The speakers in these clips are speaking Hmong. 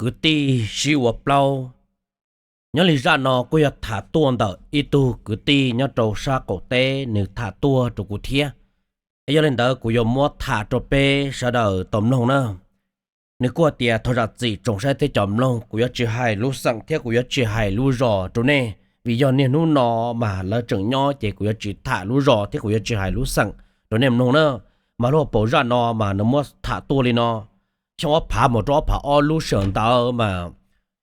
kwv tij sib ua plaub. Nyob li zaj no kuj yog tham tuaj ntawm ib tug kwv tij nyob rau sab qaum teb nws tham tuaj rau kuv thiab. Es yog li ntawd kuv yuav muab tham rau peb sawv daws tau mloog na. Nws kuj tias thov zam txim tsoom saib thiab cov mloog, kuv yuav tsis hais lub xeem thiab kuv yuav tsis hais lub zos rau nej, vim yog niaj hnub no mas lawv tseem nyob ces kuv yuav tsis tham lub zos thiab kuv yuav tsis hais lub xeem rau nej mloog na. Mas lub paus zaj no mas nws muab tham tuaj li no. Xyoo ob phav mus rau ob phav ob lub sij hawm ntawd mas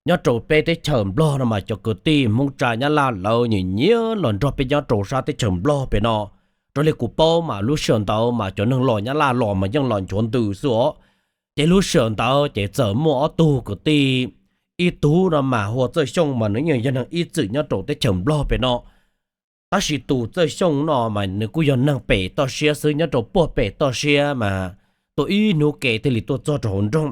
nyob rau peb teb chaws Nplog no mas cov kwv tij Hmoob tsa Nyab Laj lawv nyiam nyiam los nrog peb nyob rau sab teb chaws Nplog pem no. Raws li kuv paub mas lub sij hawm ntawd mas cov neeg los Nyab Laj los mas yeej los nchuav ntws xwb os. Ces lub sij hawm ntawd ces txawm muaj ob tug kwv tij, ib tug no mas hu ua Txawj Xyooj mas nws yeej yog neeg ib txwm nyob rau teb chaws Nplog pem no. Tab sis tus Txawj Xyooj no mas nws kuj yog neeg pem toj siab xwb, nyob rau puag pem toj siab mas tuaj ib hnub ke thiaj li tuaj txog rau hauv nroog.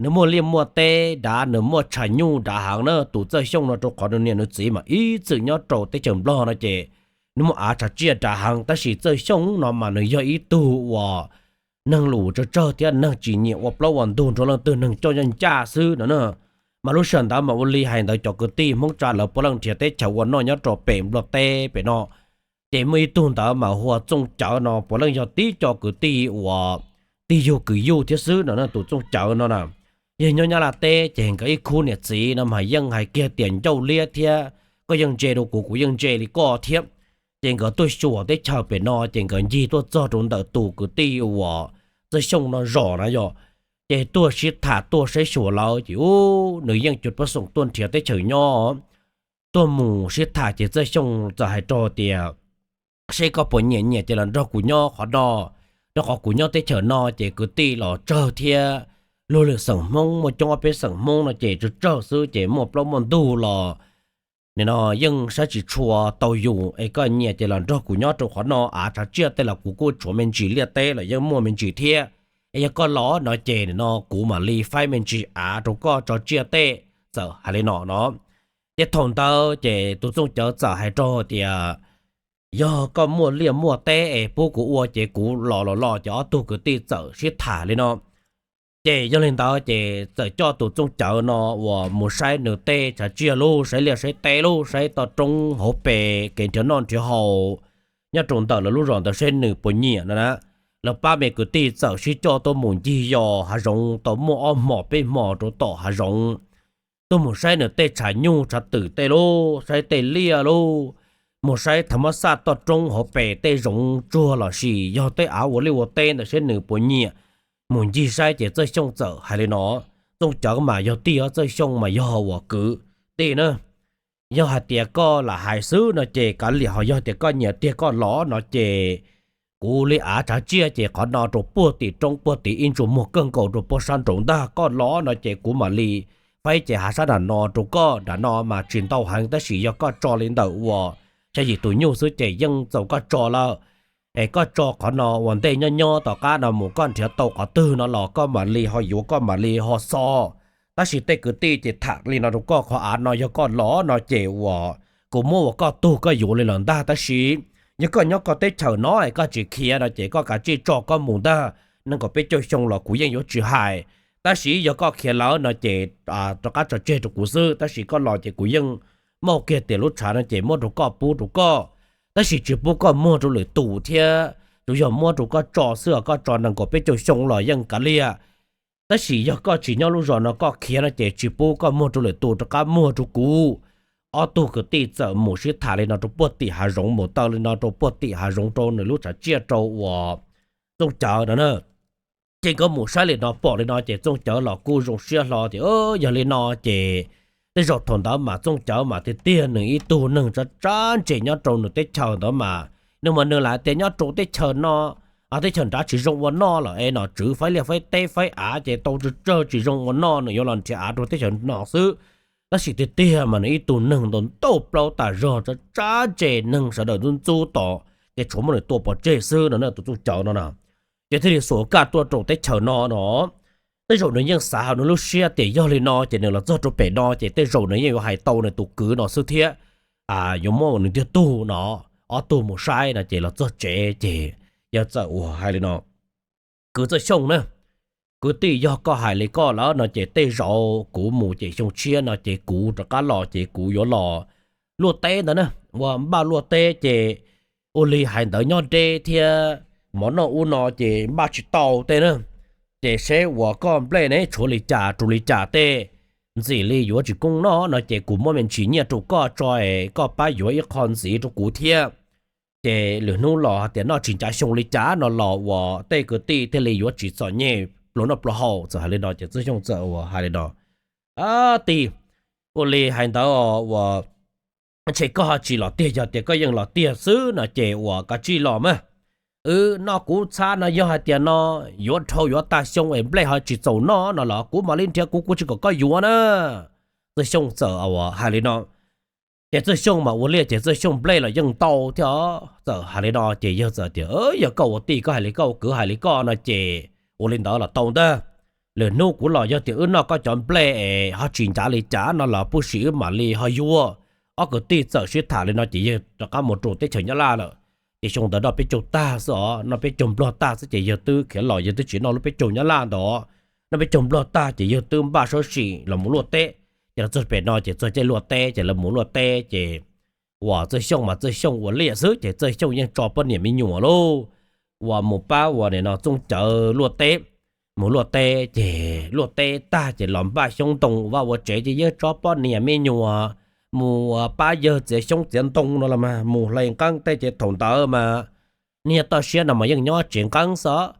Nws muaj liaj muaj teb dav, nws muaj tshav nyuj dav heev na. Tus Txawj Xyooj no rau qhov nws niam nws txiv mas ib txwm nyob rau teb chaws Nplog no ces nws muaj av tshav tsiaj dav heev, tab sis Txawj Xyooj no mas nws yog ib tug uas neeg lus tsawg tsawg thiab neeg tsis nyiam ua plaub ua ntug nrog leej twg, neeg coj ncaj ncaj xwb no na. Mas lub sij hawm ntawd mas ua li hais ntawd cov kwv tij Hmoob tsa lawv puav leej nrhiav teb chaws ua noj nyob rau pem Nplog teb pem no. Ces muaj ib tug ntawd mas hu ua Txooj Cawv no puav leej yog tib co kwv tij uas tig yug kwv yug thiab xwb no na. Tus Txooj Cawv no na yog nyob Nyab Laj teb ces nkawd ib khub niam txiv no mas yeej hais kiag tias ncauj liab thiab, koj yeej ntse rau kuv, kuv yeej ntse li koj thiab. Ces nkawd tuaj xyuas teb chaws pem no ces nkawd ncig tuaj txog rau ntawm tus kwv tij uas Txawj Xyooj no zos na yog. Ces tuaj sib tham tuaj saib xyuas lawm ces ub nws yeej cuag pab xoom tuaj nrhiav teb chaws nyob. Tuaj mus sib tham ces Txawj Xyooj txawm hais rau tias, seb koj puas nyiam, nyiam ces los nrog kuv nyob qhov no, rau qhov kuv nyob teb chaws no ces kwv tij los tsawg thiab, luag lwm xeem Hmoob muaj coob ob peb xeem Hmoob no ces tsawg tsawg xwb ces muaj plaub muaj ntug los nim no yeej saib tsis tshua tau yus. Es koj nyiam ces los nrog kuv nyob rau qhov no, av tshav tsiaj tej los kuv kuj tshuav me ntsis, liaj teb los yeej muaj me ntsis thiab. Es yog koj los no ces nim no kuv mam li faib me ntsis av rau koj tso tsiaj tej. Txawm hais li no no. Ces thaum ntawd ces tus Txooj Cawv txawm hais rau tias, yog koj muaj liaj muaj teb es pub kuv ua ces kuv los los los. Ces ob tug kwv tij txawm sib tham li no. Ces yog li ntawd ces txawm coj tus Txooj Cawv no uas mus saib nws tej tshav tsiaj lauj, saib liaj saib teb lauj, saib toj roob hauv pes kev nrhiav noj nrhiav haus nyob rau ntawm lawv lub zos ntawd seb nws puas nyiam no na. Lawv pab me kwv tij txawm sib coj tuaj mus ncig yos hav zoov tau muaj ob hmos peb hmos rau tom hav zoov, tuaj mus saib nws tej tshav nyuj tshav twm tej lauj, saib tej liaj lauj, mus saib thav mab xaj toj roob hauv pes tej zoov tsuag los sis yog tej av ua liaj ua teb ntawd seb nws puas nyiam. Mus ncig saib ces Txawj Xyooj txawm hais li no, Txooj Cawv mas yog tij os, Txawj Xyooj mas yog uas kwv tij na. Yog hais tias koj lam hais xwb no ces kav liam, ho yog tias koj nyiam tiag koj los no ces kuv li av tshav tsiaj ces qhov no rau puag tim roob puag tim ib ntsuas muag kawg nkaus rau puag sab nraud ntag. Koj los no ces kuv mam li faib ces hav sab nram no rau koj, nram no mas tsis ntau heev tab sis yog koj tso li ntawm uas xya yim tus nyuj xwb ces yeej txaus koj tso lawm. Es koj tso qhov no ua ntej, nyob nyob tom qab no mus koj nrhiav tau qhov twg no los koj mam li ho yuav, koj mam li ho xo. Tab sis tej kwv tij ces tham li no rau koj, qhov av no yog koj los no ces uas kuv muab ua koj tug koj yuav li los ntag. Tab sis yog koj nyob koj teb chaws no es koj tsis khiav no ces koj kav tsij tso koj mus ntag, nees nkaum peb caug xyoo los kuv yeej yuav tsis hais. Tab sis yog koj khiav lawm no ces rov qab tso tseg rau kuv xwb, tab sis koj los ces kuv yeej muab kiag tias lub tshav no ces muab rau koj, pub rau koj, tab sis tsis pub koj muag rau lwm tus thiab, tsuas yog muab rau koj tso xwb. Koj tso nees nkaum peb caug xyoo los yeej kav liam. Tab sis yog koj tsis nyob lub zos no koj khiav no ces tsis pub koj muag rau lwm tus, rov qab muag rau kuv. Ob tug kwv tij txawm mus sib tham li no rau puag tim hav zoov, mus taw li no rau puag tim hav zoov rau nws lub tshav tsiaj rau uas Txooj Cawv no na. Ces nkawd mus saib li no pom li no ces Txooj Cawv los kuj zoo siab hlo tias yog li no ces tej zaum thaum ntawd mas Txooj Cawv mas tiag tiag nws ib tug neeg tsab tsab ntse nyob rau nws teb chaws ntawd mas, nws mas nws lam tias nyob rau teb chaws no, teb chaws nrad tsis zoo ua noj lawm es nom tswv faib liaj faib teb faib av ces tau tsawg tsawg tsis zoo ua noj, nws yuav los nrhiav av rau teb chaws no xwb. Tab sis tiag tiag mas nws ib tug neeg ntau ntau plaub tas zog, tsab tsab ntse, neeg sawv daws ntxub ntxub tos ces tshuav muab nws tua pov tseg xwb no na, tus Txooj Cawv no na. Ces thiaj li xuas kaj tuaj rau teb chaws no no. Tej zaum nws yeej xav hauv nws lub siab tias yog li no ces nws los txog rau pem no ces tej zaum nws yeej yuav hais tau nws tus kwv no xwb thiab, yuav muab nws tiag tug no. Ob tug mus saib no ces los txog tsev ces yawg txawm ua hais li no, kwv Txawj Xyooj na, kwv tij, yog koj hais li koj lawm no ces tej zaum kuv mus ces xyoo tshiab no ces kuv rov qab los ces kuv yuav los luaj teb ntawd na. Ua npaj luaj teb ces ua li hais ntawd nyob deb thiab, mov noj ub no ces npaj tsis tau tej na. Ces seb uas koj nplej ne tshuav li cas rau li cas tej, ntxim li yuav tsis koob noj no ces kuv muab me ntsis nyiaj rau koj tso es koj pab yuav ib qho ntxiv rau kuv thiab. Ces lwm hnub los hais tias noj tsis ncav xyoo li cas no los uas tej kwv tij thiaj li yuav tsis txom nyem pluas noj pluas haus. Txawm hais li no ces Txawj Xyooj txawm uas hais li no, Tij, ua li hais ntawd uas ntshe koj ho tsis los tiag, yog tias koj yeej los tiag xwb no ces uas koj cia li los mas. Wb noj kuv txhab no yog hais tias no yuav dhau yuav tag xyoo es nplej ho tsis txaus noj no los kuv mam li nrhiav kuv, kuv tsis kom koj yuav na. Txawj Xyooj txawm hais li no. Ces Txawj Xyooj mas ua liaj ces Txawj Xyooj nplej los yeej ntau thiab. Txawm hais li no ces yawg txawm tias, Yog koj ua tij koj hais li koj, ua kwv hais li koj no ces ua li ntawd los tau ntag. Lwm hnub kuv los yog tias wb noj koj cov nplej es ho tsis ncav li cas no los pub sim wb mam li ho yuav. Ob kwv tij txawm sib tham li no ces yawg rov qab mus rau teb chaws Nyab Laj lawm. Ces xyoo ntawd noj peb caug tag xwb os, noj peb caug nplog tag xwb ces yawg twb khiav los, yawg twb tsis noj lub peb caug Nyab Laj ntawd. Noj peb caug nplog tag ces yawg twb npaj sab sim los mus luaj teb. Ces los txog pem no ces txog caij luaj teb ces lawv mus luaj teb ces uas Txawj Xyooj mas Txawj Xyooj ua liaj xwb ces Txawj Xyooj yeej tso poj niam me nyuam lauj, uas mus pab uas nim no Txooj Cawv luaj teb. Mus luaj teb ces luaj teb tag ces los npaj xyoob ntoo ua vaj ua tsev ces yawg tso poj niam me nyuam mus pab yawg txiav xyoob txiav ntoo no los mas mus hle nqeeb tej ces thaum ntawd mas niag toj siab no mas yeej nyob tsev nqeeb xwb.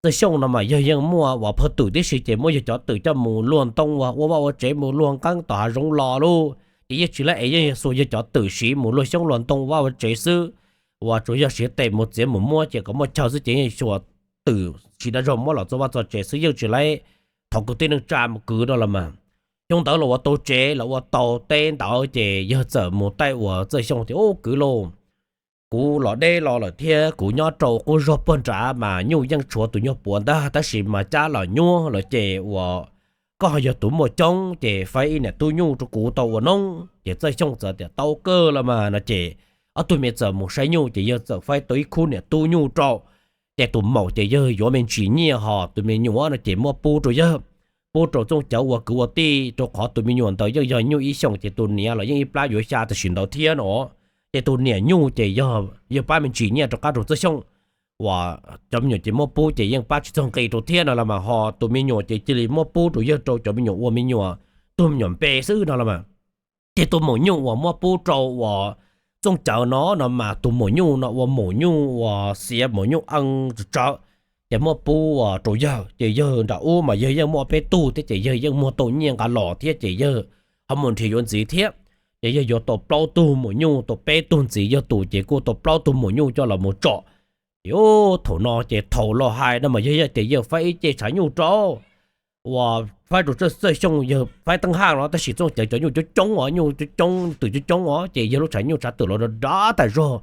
Txawj Xyooj no mas yawg yeej muaj uas phaj twm tib si ces muab yawg cov twm coj mus luag ntoo uas ua vaj ua tsev mus luag nqeeb tom hav zoov los lauj. Ces yeej tsis lab es yeej xuas yawg cov twm siv mus luag xyoob luag ntoo ua vaj ua tsev xwb, uas tsuas yog siv tes mus txiav mus muab ces kom muaj chaw xwb ces yeej xuas twm siv dag zog muab los txog vaj txog tsev xwb, yeej tsis lab thov kwv tij neej tsa mus kwv no los mas. Xyoo ntawd los ua tau tsev los ua tau teb ntawd ces yawg txawm mus taij uas Txawj Xyooj tias, Ub kwv lauj, kuv los deb los lawm thiab kuv nyob rau qub zog puag nrad mas nyuj yeej tshuav tus nyuag puav ntag, tab sis mas cab los nyuaj lawm ces uas koj ho yog tus muaj coob ces faib ib niam tub nyuj rau kuv tau ua noob. Ces Txawj Xyooj txawm tias, Tau kawg los mas no ces ob tug me txawm mus saib nyuj ces yawg txawm faib tau ib khub niam tub nyuj rau. Ces tus maum ces yawg yuav me ntsis nyiaj, ho tus me nyuam no ces muab pub rau yawg, pub rau Txooj Cawv ua kwv ua tij, rau qhov tus me nyuam ntawd yeej yog nyuj ib xyoos ces tus niam los yeej ib plab yuav xya tam sim ntawd thiab no. Ces tus niam nyuj ces yog yawg pab me ntsis nyiaj rov qab rau Txawj Xyooj, uas cov me nyuam ces muab pub ces yeej pab tsis txog nqi rau thiab no los mas, ho tus me nyuam ces cia li muab pub rau yawg rau cov me nyuam ua me nyuam, tug me nyuam npe xwb no los mas. Ces tus maum nyuj uas muab pub rau uas Txooj Cawv no no mas tus maum nyuj no ua maum nyuj uas xiav, maum nyuj eej tsawv tsawv, ces muab pub uas rau yawg ces yawg nram ub mas yawg yeej muaj peb tug thiab ces yawg yeej muag tau nyiaj nqa los thiab ces yawg ho mus nrhiav yuav ntxiv thiab. Ces yawg yuav tau plaub tug maum nyuj, tau peb tug ntxiv, yawg tus ces kuj tau plaub tug maum nyuj coj los mus tso. Ces thaum no ces thaum los hais no mas yawg yog tias yawg faib ib ce tshav nyuj rau, uas faib rau Txawj Xyooj yawg faib teeb haj no, tab sis Txooj Cawv cov nyuj coob coob os, nyuj coob coob, twm coob coob os, ces yawg lub tshav nyuj tshav twm los dav dav tas zog.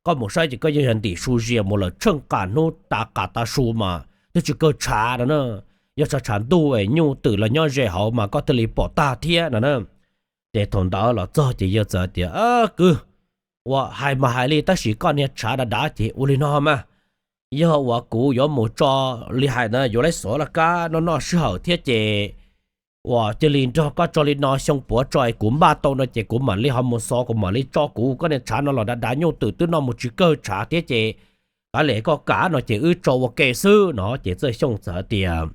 Koj mus saib ces koj yeej yog ntim su zias mus lawm tsheej qas hnub tas qas tav su mas twb tsis kawg tshav no na. Yog tshav tshav ntuj es nyuj twm los nyob ze hauv mas koj thiaj li pom tag thiab no na. Ces thaum ntawd los txog ces yawg txawm tias, Kwv, uas hais mas hais li tab sis koj niag tshav dav dav ces ua li no mas, yog uas kuv yuav mus tso li hais ntawd yuav laib xov laj kab noj noj sij hawm thiab ces uas cia li nrog koj tso li no, xyoo puav tso es kuv npaj tau no ces kuv mam li ho mus xov, kuv mam li tso kuv, koj niag tshav no los dav dav, nyuj twm twb noj mus tsis kawg tshav thiab ces kav liam koj kam no ces wb tso ua ke xwb no. Ces Txawj Xyooj txawm hais tias,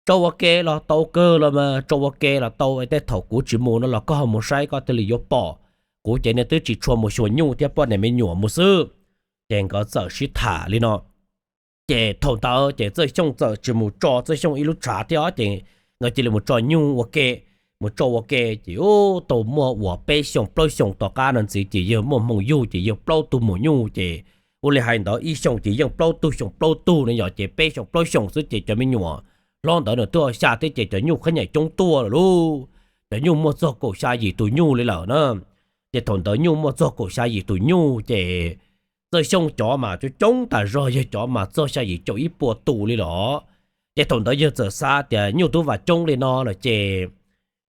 Tso ua ke los tau kawg los mas, tso ua ke los tau, tej thaum kuv tsis mus no los koj ho mus saib koj thiaj li yuav pom. Kuv ces niaj twb tsis tshua mus xyuas nyuj thiab poj niam me nyuam mus xwb. Ces nkawd txawm sib tham li no. Ces thaum ntawd ces Txawj Xyooj txawm tsis mus tso Txawj Xyooj ib lub tshav thiab ces nkawd cia li mus tso nyuj ua ke. Mus tso ua ke ces tau muaj uas peb xyoos plaub xyoos tom qab no ntxiv ces yawg muaj hmoo yug ces yawg plaub tug maum nyuj ces ua li hais ntawd ib xyoos ces yeej plaub tug xyoos plaub tug ne yom, ces peb xyoos plaub xyoos xwb ces cov me nyuam hlob ntawd nws twb xya thiab ces cov nyuj qhab nyaim coob tuaj lawm lauj. Cov nyuj muaj txog kaum xya yim tus nyuj li lawm na. Ces thaum ntawd nyuj muaj txog kaum xya yim tus nyuj ces Txawj Xyooj cov mas coob coob tas zog, yawg cov mas txog xya yim caum ib puas tus li lawm. Ces thaum ntawd yawg txawm xav tias nyuj twb vam coob li no lawm ces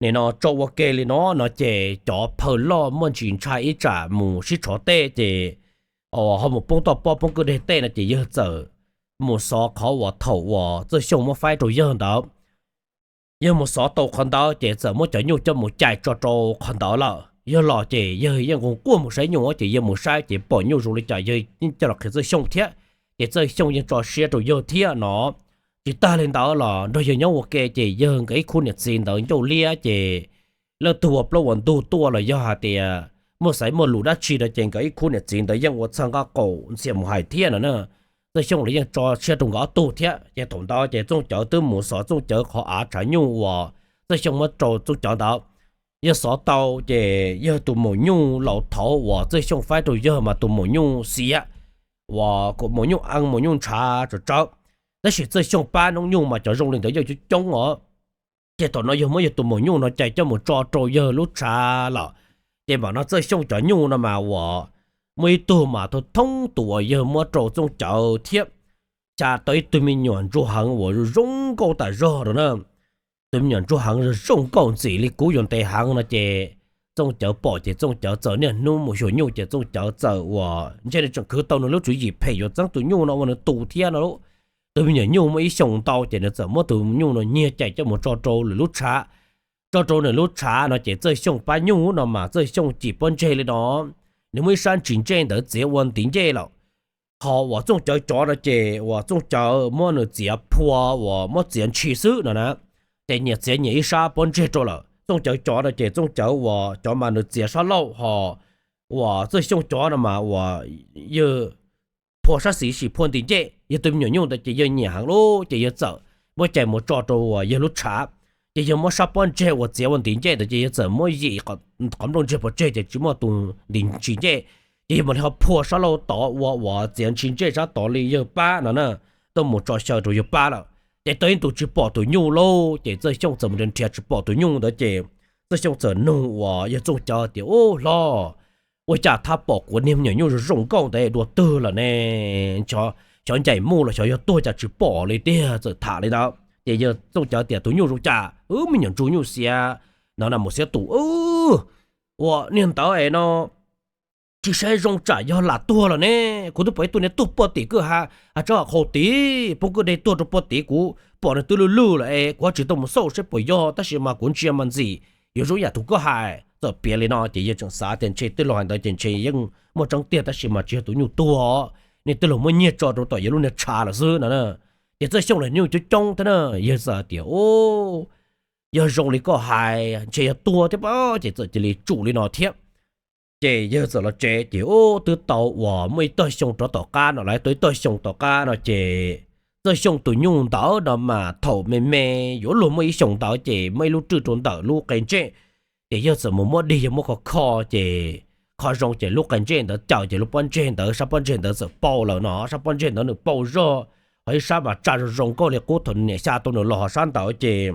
nim no tso ua ke li no no ces cov phaw loj muaj ntsis ntshai ib tsam mus sib tshov tej ces ho mus poob toj pob poob kwj deg tej no ces yawg txawm mus xov qhov uas thaum uas Txawj Xyooj muab faib rau yawg ntawd. Yawg mus xov tau qhov ntawd ces txawm muab cov nyuj coj mus cais tso rau qhov ntawd lawm. Yawg los ces yawg yeej nqus quaj mus saib nyuj ces yawg mus saib ces pom nyuj zoo li cas yawg yeej coj los qhia Txawj Xyooj thiab, ces Txawj Xyooj yeej tso siab rau yawg thiab no. Tsis tag li ntawd los nrog yawg nyob ua ke ces yawg nkawd ib khub niam txiv ntawd ncauj liab ces leej twg ua plaub ua ntug tuaj los yog hais tias muaj xaiv muaj lus dab tsi no ces nkawd ib khub niam txiv ntawd yeej ua txhawj nqaj qaum ntxhias mus hais thiab no na. Txawj Xyooj los yeej tso siab rau nkawd ob tug thiab. Ces thaum ntawd ces Txooj Cawv twb mus xov Txooj Cawv qhov av tshav nyuj uas Txawj Xyooj muab rau Txooj Cawv ntawd. Yawg xov tau ces yawg tus maum nyuj laus thaud uas Txawj Xyooj faib rau yawg mas tus maum nyuj xiav, uas maum nyuj eev maum nyuj ntshav tsawv tsawv, tab sis Txawj Xyooj pab noob nyuj mas cov zoo li ntawd yeej coob coob os. Ces thaum no yawg muab yawg tus maum nyuj no cais coj mus tso rau yawg lub tshav lawm. Ces mam no Txawj Xyooj cov nyuj no mas uas muaj ib tug mas thoob thoob tus uas yawg muab rau Txooj Cawv thiab, cas tau ib tug me nyuam ntsuag heev uas zoo nkauj tas zog rau na. Tus me nyuam ntsuag heev zoo nkauj ntxim li kub yuav ntev heev no ces Txooj Cawv pom ces Txooj Cawv txawm niaj hnub mus xyuas nyuj ces Txooj Cawv txawm uas ntshe nws tseem khwv tau nws lub tswv yim phem yuav txeeb tus nyuj no ua nws tus thiab no lauj. Tus me nyuam nyuj muaj ib xyoos ntau ces nws txawm muab tus nyuj no nyiag cais coj mus tso rau lwm lub tshav. Tso rau nws lub tshav no ces Txawj Xyooj pab nyuj no mas Txawj Xyooj cim pob ntseg li no, nws muab ib sab ntsis ntsej ntawd txiav ua ntiv ncej lawm. Ho uas Txooj Cawv cov no ces uas Txooj Cawv muab nws txiav phua uas muab txiav ntshis xwb no na, ces nyias txiav nyias ib sab pob ntseg rau lawm. Txooj Cawv cov no ces Txooj Cawv uas cov mas nws txiav sab laug ho uas Txawj Xyooj cov no mas uas yawg phua sab xis sis phua ntiv ncej. Yawg tus me nyuam nyuj ntawd ces yawg nyiam heev lawm ces yawg txawm muab cais mus tso rau uas yawg lub tshav. Ces yawg muab sab pob ntseg uas txiav ua ntiv ncej ntawd ces yawg txawm muab yim qhov nplooj ntseg pov tseg ces tsis muaj tus ntiv ntsis ncej. Ces yawg mam li ho phua sab laug tod ua uas txiav ntshis ntsej sab tod li yawg pab no na, tuaj mus tso xyaw rau yawg pab lawm. Ces tau ib ntus tsis pom tus nyuj lauj, ces Txawj Xyooj txawm mus nrhiav tsis pom tus nyuj ntawd ces Txawj Xyooj txawm nug uas yawg Txooj Cawv tias, Ub hlob, ua cas thab pom kuv niag me nyuam nyuj zoo zoo nkauj ntawd dua twg lawm ne? Xyov ncaim muj los xyov yog tuag cas tsis pom li tiag. Txawm tham li ntawd ces yawg Txooj Cawv tias, Tus nyuj zoo cas? Wb me nyuam ntsuag nyuj xiav no na, mus xiav tus, ua niag ntawd es no tsis saib zoo tsam yog lam tuag lawm ne. Kuv twb pom ib tug niag tuag puag tim kwj ha, ha tsob hav qhaus tid, poob kwj deg tuag rau puag tid, kuv pom nws twb lwj lwj lawm es kuv ho tsis tau mus xauj saib puas yog, tab sis mas kuv ntsia mas ntxim yuav zoo yam tus koj hais. Txawm piav li no ces yawg tseem xav tias ntshe tij laug hais ntawd ces ntshe yeej muaj tseeb tiag tab sis mas tsis yog tus nyuj tuag, niag tij laug muab nyiag tso rau tom yawg lub niag tshav lawm xwb no na. Ces Txawj Xyooj los nyuj coob coob thiab na, yawg txawm tias, Ub, yog zoo li koj hais ntshe yog tuag thiab pob. Ces txawm cia li tsum li no thiab. Ces yawg txawm los tsev ces ub twb tau uas muaj ib tog xyoo rov tom qab no, lawv tau ib tog xyoo tom qab no ces Txawj Xyooj tus nyuj ntawd no mas thaum me me yuav luag muaj ib xyoos ntawd ces muaj ib lub rwj rau ntawm lub qe ntsej. Ces yawg txawm mus muab dig, yawg muab kho kho ces kho zoo ces lub qe ntsej ntawd caws ces lub pob ntseg ntawd, sab pob ntseg ntawd txawm pau lawm no, sab pob ntseg ntawd nws pau zog, ho ib sab mas tsa zoo zoo nkauj li qub thaum niam xya tau nws los, ho sab ntawd ces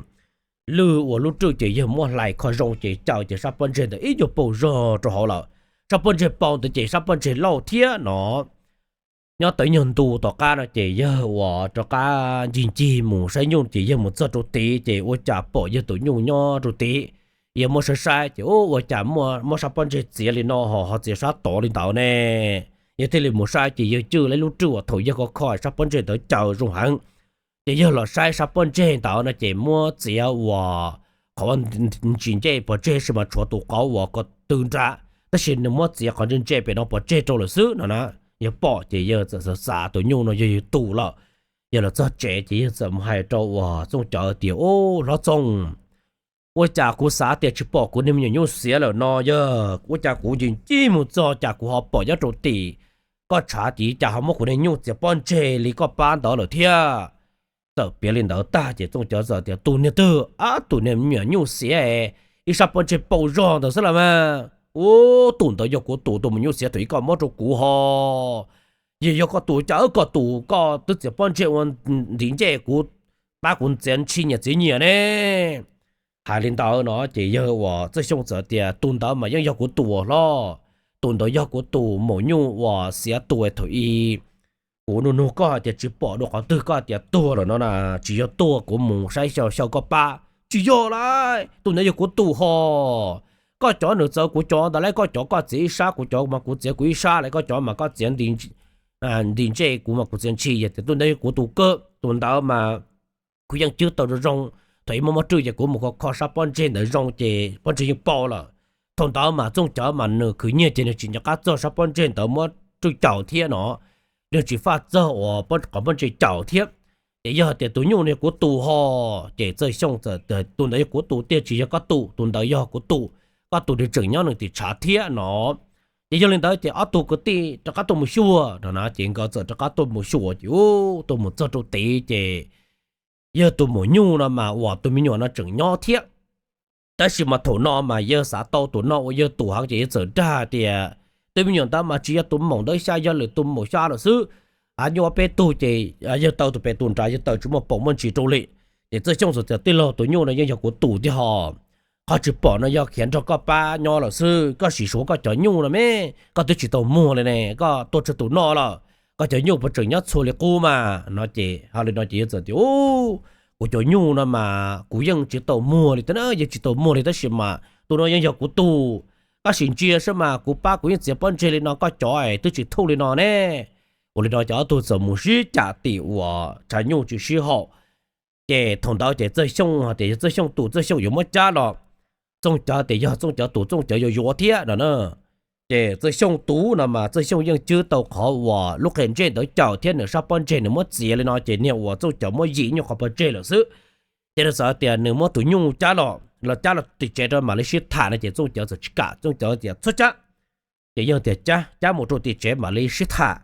lwj ua lub rwj ces yawg muab hlais kho zoo ces caws ces sab pob ntseg ntawd ib nyuag pau zog rau hauv lawm. Sab pob ntseg pau ntawd ces sab pob ntseg lauj thiab no. Nyob tau ib nyuag ntu tom qab no ces yawg uas rov qab ncig ncig mus saib nyuj ces yawg mus txog rau tid ces ua cas pom yawg tus nyuj nyob rau tid. Yawg muab saib saib ces ua cas muab sab pob ntseg txiav li no ho ho txiav sab tod li ntawd ne. Yawg thiaj li mus saib ces yawg cwj lub rwj uas thaum yawg kho kho sab pob ntseg ntawd caws zoo heev. Ces yawg los saib sab pob ntseg ntawd no ces muab txiav uas qhov ntsis ntsej pov tseg sis mas tshuav tus qauv uas ko tw nra, tab sis nws muab txiav qhov ntse ntse pem no pov tseg rau lawm xwb no na. Yawg pom ces yawg txawm xav xav tus nyuj no yog yawg tus lawm. Yawg los txog tsev ces yawg txawm mus hais rau uas Txooj Cawv tias, Ub hlob Txooj, ua cas kuv xav tias tsis pom kuv niag me nyuam nyuj xiav lawm no, yog ua cas kuv ncig ncig mus txog cas kuv ho pom nyob rau tim koj tshav tid cas ho muab kuv niag nyuj txiav pob ntseg li koj pab ntawd lawm thiab? Txawm piav li ntawd tag ces Txooj Cawv txawm tias, Tus niag twg? Ab, tus niag me nyuam nyuj xiav, ib sab pob ntseg pau zog ntawd xwb los mas. Ub, tus ntawd yog kuv tus, tus me nyuj xiav thaum ub koj muab rau kuv ho. Yog, yog koj tus cas, koj tus koj twb txiav pob ntseg ua ntiv ncej kuv, pab kuv txiav ntshis nyias txiav nyias ne. Hais li ntawd no ces yawg uas Txawj Xyooj txawm tias, Tus ntawd mas yeej yog kuv tus hlob, tus ntawd yog kuv tus maum nyuj uas xiav tus thaum ub. Kuv nug nug koj hais tias tsis pom dua qhov twg, koj tias tuag lawm no na, tsis yog tuag, kuv mus saib xyaw xyaw koj pab, tsis yog lauj, tus ntawd yog kuv tus ho. Koj cov nws txawv kuv cov ntawd lauj, koj cov koj txiav ib sab, kuv cov mas kuv txiav kuv ib sab lauj, koj cov mas koj txiav nti ntim ntsej kuv mas kuv txiav ntshis, yog tias tus ntawd yog kuv tus kawg, tus ntawd mas kuv yeej cwb tau zoo zoo. Thaum ib muaj muaj rwj ces kuv mus kho kho sab pob ntseg ntawd zoo ces pob ntseg yeej pom lawm. Thaum ntawd mas Txooj Cawv mas nws khwv nyiag ces nws tsis nco qab txog sab pob ntseg ntawd muab rwj caum thiab no, nws tsis faj txog uas qhov pob ntseg caum thiab. Ces yog tias tus nyuj no yog kuv tus ho, ces Txawj Xyooj txawm tias tus ntawd yog kuv tus tiag, tsis yog koj tus, tus ntawd yog kuv tus, koj tus nws tseem nyob nws tim tshav thiab no. Ces yog li ntawd ces ob tug kwv tij rov qab tuaj mus xyuas no na, ces nkawd txawm rov qab tuaj mus xyuas ces tuaj mus txog rau tid ces yawg tus maum nyuj no mas uas tus me nyuam no tseem nyob thiab. Tab sis mas thaum no mas yawg xav tau tus no ua yawg tus heev ces yawg txawm dag tias tus me nyuam ntawd mas tsis yog tus maum ntawd xyov, yog lwm tus maum xyov lawm xwb. Nyuaj peb tug ces yawg taw tus pem tus nrad, yawg taw tsis muaj paus muaj ntsis rau li. Ces Txawj Xyooj txawm tias tij laug, tus nyuj no yeej yog kuv tus thiab ho, qhov tsis pom no yog khiav nrog koj pab nyob lawm xwb, koj sim suav koj cov nyuj no me, koj twb tsis tau muag li ne, koj tua tsawg tus no lawm, koj cov nyuj puas tseem nyob txhua li qub mas no. Ces hais li no ces yawg txawm tias kuv cov nyuj no mas kuv yeej tsis tau muag li thiab, yeej tsis tau muag li, tab sis mas tus no yeej yog kuv tus, koj sim ntsia saib mas kuv pab kuv yeej txiav pob ntseg li no, koj cov es twb tsis thuj li no ne. Ua li no ces ob tug txawm mus sib cam tim uas tshav nyuj tsis sib haum. Ces thaum ntawd ces Txawj Xyooj tias yog Txawj Xyooj tus Txawj Xyooj yuav muab cab los, Txooj Cawv tias yog Txooj Cawv tus Txooj Cawv yuav yuav thiab no na. Ces Txawj Xyooj tus no mas Txawj Xyooj yeej cwb tau qhov uas lub qe ntsej ntawd caum thiab nws sab pob ntseg nws muab txiav li no ces niag uas Txooj Cawv muab yim nyuj qhov pob ntseg lawm xwb. Ces nws txawm tias nws muab tus nyuj cab los, los cab los tim tsev rau mam li sib tham no ces Txooj Cawv txawm tsis kam, Txooj Cawv tias txhob cab. Ces yawg tias cab, cab mus rau tim tsev mam li sib tham.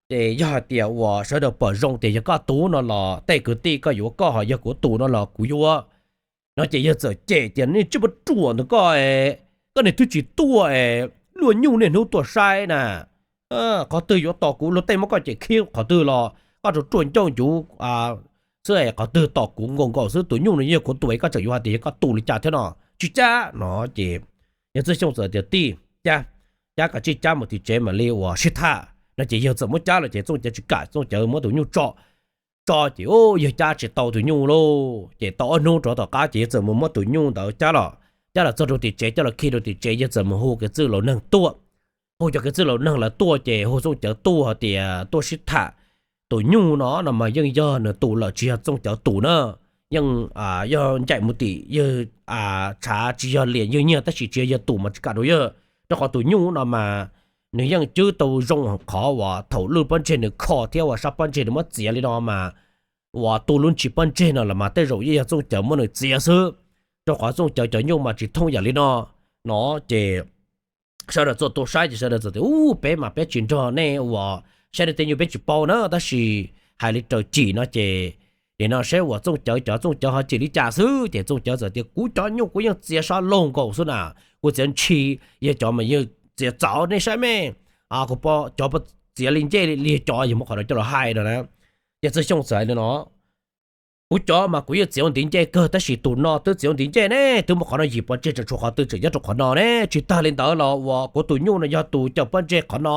Ces yog hais tias uas sawv daws pom zoo tias yog koj tus no los tej kwv tij koj yuav koj ho yog kuv tus no los kuv yuav no. Ces yawg txawm cem tias nej tsis muaj ruam ntawm koj, koj niag twb tsis tuaj, luaj nyuj niaj hnub tuaj saib na, qhov twg yuav tos kuv, luag tej muab koj cem khib qhov twg los koj rau ruaj ncauj ncuv xwb, qhov twg tos kuv nkaus nkaus xwb, tus nyuj no yog kuv tus, koj tseem yuav hais tias yog koj tus li cas thiab no, tsis cab no. Ces yawg Txawj Xyooj txawm tias tij, cab, cab kav tsij cab mus tim tsev mam li uas sib tham no. Ces yawg txawm muab cab los ces Txooj Cawv tsis kam, Txooj Cawv muab tus nyuj tso, tso ces yawg cab tsis tau tus nyuj lauj. Ces tau ob hnub rov tom qab ces yawg txawm mus muab tus nyuj ntawd cab los, cab los txog rau tim tsev, coj los khi rau tim tsev, yawg txawm mus hu kev txwj laus neeg tuaj. Hu cov kev txwj laus neeg lawv tuaj ces hu Txooj Cawv tuaj hais tias tuaj sib tham. Tus nyuj no no mas yeej yog nws tus lawm, tsis yog Txooj Cawv tus na. Yeej yog ncaim mus tim yawg tshav, tsis yog liam yawg nyiag tab sis tsis yog yawg tus mas tsis kam rau yawg, rau qhov tus nyuj no mas nws yeej cwb tau zoo qhov uas thaum lub pob ntseg nws kho thiab uas sab pob ntseg nws muab txiav li no mas uas tu lub ntsis pob ntseg no los mas tej zaum yeej yog Txooj Cawv muab nws txiav xwb, rau qhov Txooj Cawv cov nyuj mas tsis thooj yam li no. No ces sawv daws txawm tuaj saib ces sawv daws txawm tias u, peb mas peb tsis nrog nej uas saib nej tej nyuj peb tsis paub na, tab sis hais li raws cim no ces nim no saib uas Txooj Cawv cov, Txooj Cawv ho cim li cas xwb. Ces Txooj Cawv txawm tias kuv cov nyuj kuv yeej txiav sab laug nkaus xwb na, kuv txiav ntshis, yog cov mas yog txiav txawv nej saib me, kuv pom cov txiav li ncej li cov yog muab qhov no coj los hais no na. Ces Txawj Xyooj txawm hais li no, kuv cov mas kuv yeej txiav ua ntiv ncej kawg tab sis tus no twb txiav ua ntiv ncej ne, twb muab qhov no yim pov tseg tseem tshuav qhov twg tseem nyob rau qhov no ne. Tsis tag li ntawd los uas kuv tus nyuj no yog tus caum pob ntseg qhov no,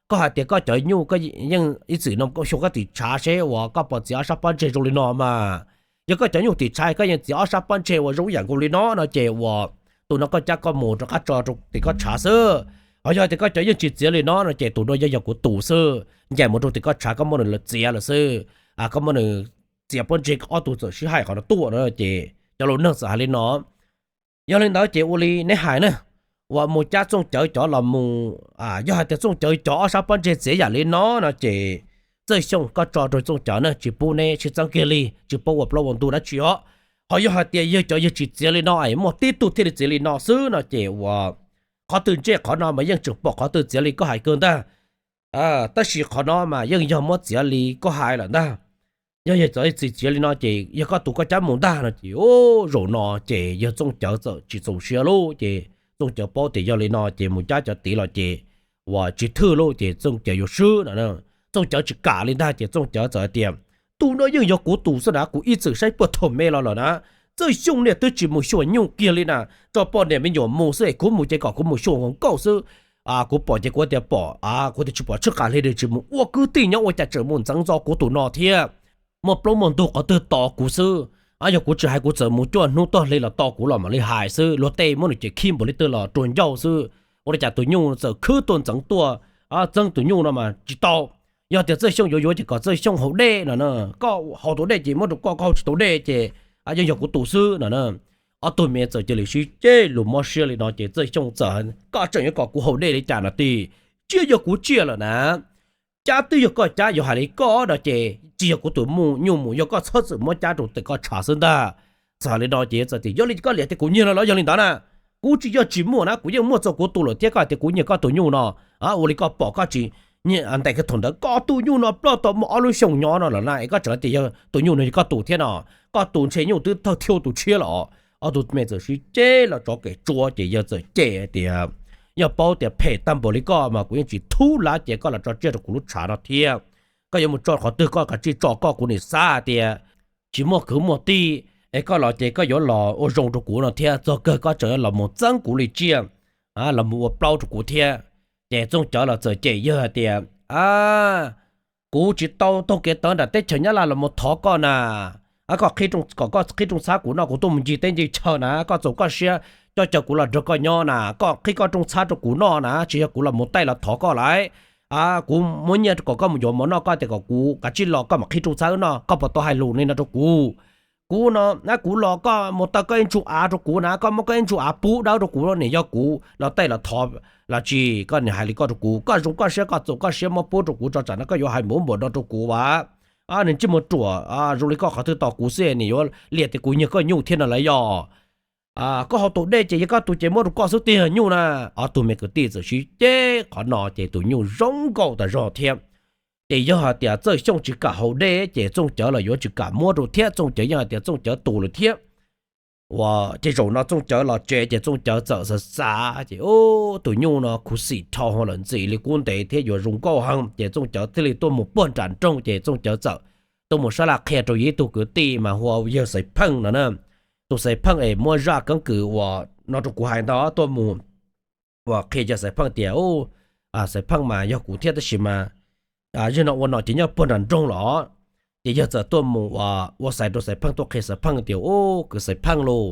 koj hais tias koj cov nyuj koj yeej ib txwm no xyuas koj tim tshav seb uas koj puas txiav ob sab pob ntseg zoo li no mas, yog koj cov nyuj tim tshav koj yeej txiav ob sab pob ntseg uas zoo ib yam nkaus li no no ces uas tus no koj cab koj mus rov qab tso rau tim koj tshav xwb. Ho yog tias koj cov yeej tsis txiav li no no ces tus no yeej yog kuv tus xwb, ncaim mus rau tim koj tshav koj muab nws txiav lawm xwb, koj muab nws txiav pob ntseg. Ob tug txawm sib hais qhov no tuaj no ces cov laus neeg txawm hais li no, yog li ntawd ces ua li neb hais na, uas mus cab Txooj Cawv cov los mus, yog hais tias Txooj Cawv cov ob sab pob ntseg txiav yam li no no ces Txawj Xyooj koj tso rau Txooj Cawv na, tsis pub neb sib txeeb kiag li, tsis pub ua plaub ua ntug dab tsi os. Ho yog hais tias yawg cov yawg tsis txiav li no es muaj tib tug thiaj li txiav li no xwb no ces uas qhov twg ntsej qhov no mas yeej tseem pom qhov twg txiav li koj hais kawg ntag. Tab sis qhov no mas yeej yog muab txiav li koj hais lawm ntag. Yog yawg cov txiav li no ces yog koj tus koj cab mus ntag no ces zaum no ces yawg Txooj Cawv txawm tsis txaus siab lauj. Ces Txooj Cawv paub tias yog li no ces mus cab cov tid los ces uas tsis thwj lauj ces Txooj Cawv yuav swb no. Txooj Cawv tsis kam li ntag ces Txooj Cawv txawm hais tias tus no yeej yog kuv tus xwb na, kuv ib txwm saib puag thaum me los lawm na. Txawj Xyooj niaj twb tsis mus xyuas nyuj kiag li na, tso poj niam me nyuam mus xwb es kuv mus ces kom kuv mus xyuas nkaus xwb. Kuv pom ces kuv tias pom, kuv tias tsis pom tshwj qas li, tsis mus ua kwv tij nyob ua cas tseem mus ntxeev ntxo kuv tus no thiab. Muaj plaub muaj ntug qhov twg tos kuv xwb. Yog kuv tsis hais kuv txawm mus cuaj hnub tog hli los tos kuv los mam li hais xwb, luag tej muab nws cem khib npaum li twg los rua ncauj xwb. Ua li cas tus nyuj txawm khwb tuaj ntxeev tuaj, txeeb tus nyuj no mas tsis tau. Yog tias Txawj Xyooj yuav yuav ces kom Txawj Xyooj haus dej no na, koj haus tau dej ces muab rau koj, koj haus tsis tau dej ces yeej yog kuv tus xwb no na. Ob tug me txawm cia li sib ceg lus mob siab li no ces Txawj Xyooj txawm, koj tseem yuav kom kuv haus dej li cas no tij, tsiaj yog kuv tsiaj lawm na. Cab twb yog koj cab, yuav hais li koj no ces tsis yog kuv tus nyuj mus, yog koj txhob txwm muab cab rau tes koj tshav xwb ntag. Txawm li no ces txawm tias yog li koj liam tias kuv nyiag no los yog li ntawd na, kuv tsis yog tsis muaj na, kuv yeej muaj txog kuv tus lawm thiab, koj tias kuv nyiag koj tus nyuj no, ua li koj pom koj tsis ntev, thaum ntawd koj tus nyuj no ploj tau muaj ob lub xyoos nyob no lawm na es koj tseem tias yog tus nyuj no yog koj tus thiab no, koj tus ntshe nyuj twb thawj thiab tus tshiab los. Ob tug me txawm sib ceg los tsov kem tsua ces yawg txawm cem tias yog paub tias phem tag npaum li koj mas kuv yeej tsis thub lab ces koj los tso tsiaj rau kuv lub tshav no thiab. Koj yuav mus tso qhov twg koj kav tsij tso koj, kuv nim xav tias tsis muaj kwv muaj tij es koj los ces koj yuav los ua zoo rau kuv no thiab, txog kawg koj tseem los mus txeeb kuv li tsiaj, los mus ua plaub rau kuv thiab. Ces Txooj Cawv los txawm cem yawg hais tias, kuv tsis tau taug kev tawv nram teb chaws Nyab Laj los mus thov koj na, koj qhib, kom koj qhib rooj txhab kuv noj, kuv tuaj mus ncig teb ncig chaw na, koj txaus koj siab coj caw kuv los nrog koj nyob na, koj qhib koj rooj txhab rau kuv noj na, tsis yog kuv los mus taij los thov koj lawm. Kuv muab nyiaj kom koj mus yuav mov noj, koj tias kom kuv kav tsij los koj mam qhib rooj txhab wb noj, koj puas tau hais lus li no rau kuv? Kuv no, kuv los koj mus taw koj ib ntsuj av rau kuv na, koj muab koj ib ntsuj av pub dawb rau kuv, nim yog kuv los taij los thov los tsis, koj nim hais li koj rau kuv, koj zoo koj siab, koj txaus koj siab muab pub rau kuv tso tsam no koj yuav hais npaum npaum no rau kuv as. Nws tsis mus ruam zoo li koj qhov twg tos kuv xwb, nim yuav liam tias kuv nyiag koj nyuj thiab no lawm yog? Koj haus tus dej ces yog koj tus ces muab rau koj xwb tiag nyuj na. Ob tug me kwv tij txawm sib ceg qhov no ces tus nyuj zoo nkauj tas zog thiab. Ces yog hais tias Txawj Xyooj tsis kam haus dej ces Txooj Cawv los yuav tsis kam muab rau thiab, Txooj Cawv yeej hais tias Txooj Cawv tus lawm thiab. Ua ces zaum no Txooj Cawv los tsev ces Txooj Cawv txawm xav xav ces, ub, tus nyuj no khuv xim dhau lawm, ntxim li kub ntev thiab yuav zoo nkauj heev, ces Txooj Cawv thiaj li tuaj mus puag nram nroog ces Txooj Cawv txawm tuaj mus sab laj qhia rau ib tug kwv tij mas hu ua yawg Xaiv Pheej no na. Tus Xaiv Pheej es muab zaj keeb kwm uas no rau kuv hais ntawd tuaj mus uas qhia yawg Xaiv Pheej tias, Xaiv Pheej mas yog kuv thiab tab sis mas yawg no ua nom ces nyob puag nram nroog los. Ces yawg txawm tuaj mus ua xaiv rau Xaiv Pheej, tuaj qhia Xaiv Pheej tias, ub, kwv Xaiv Pheej lauj,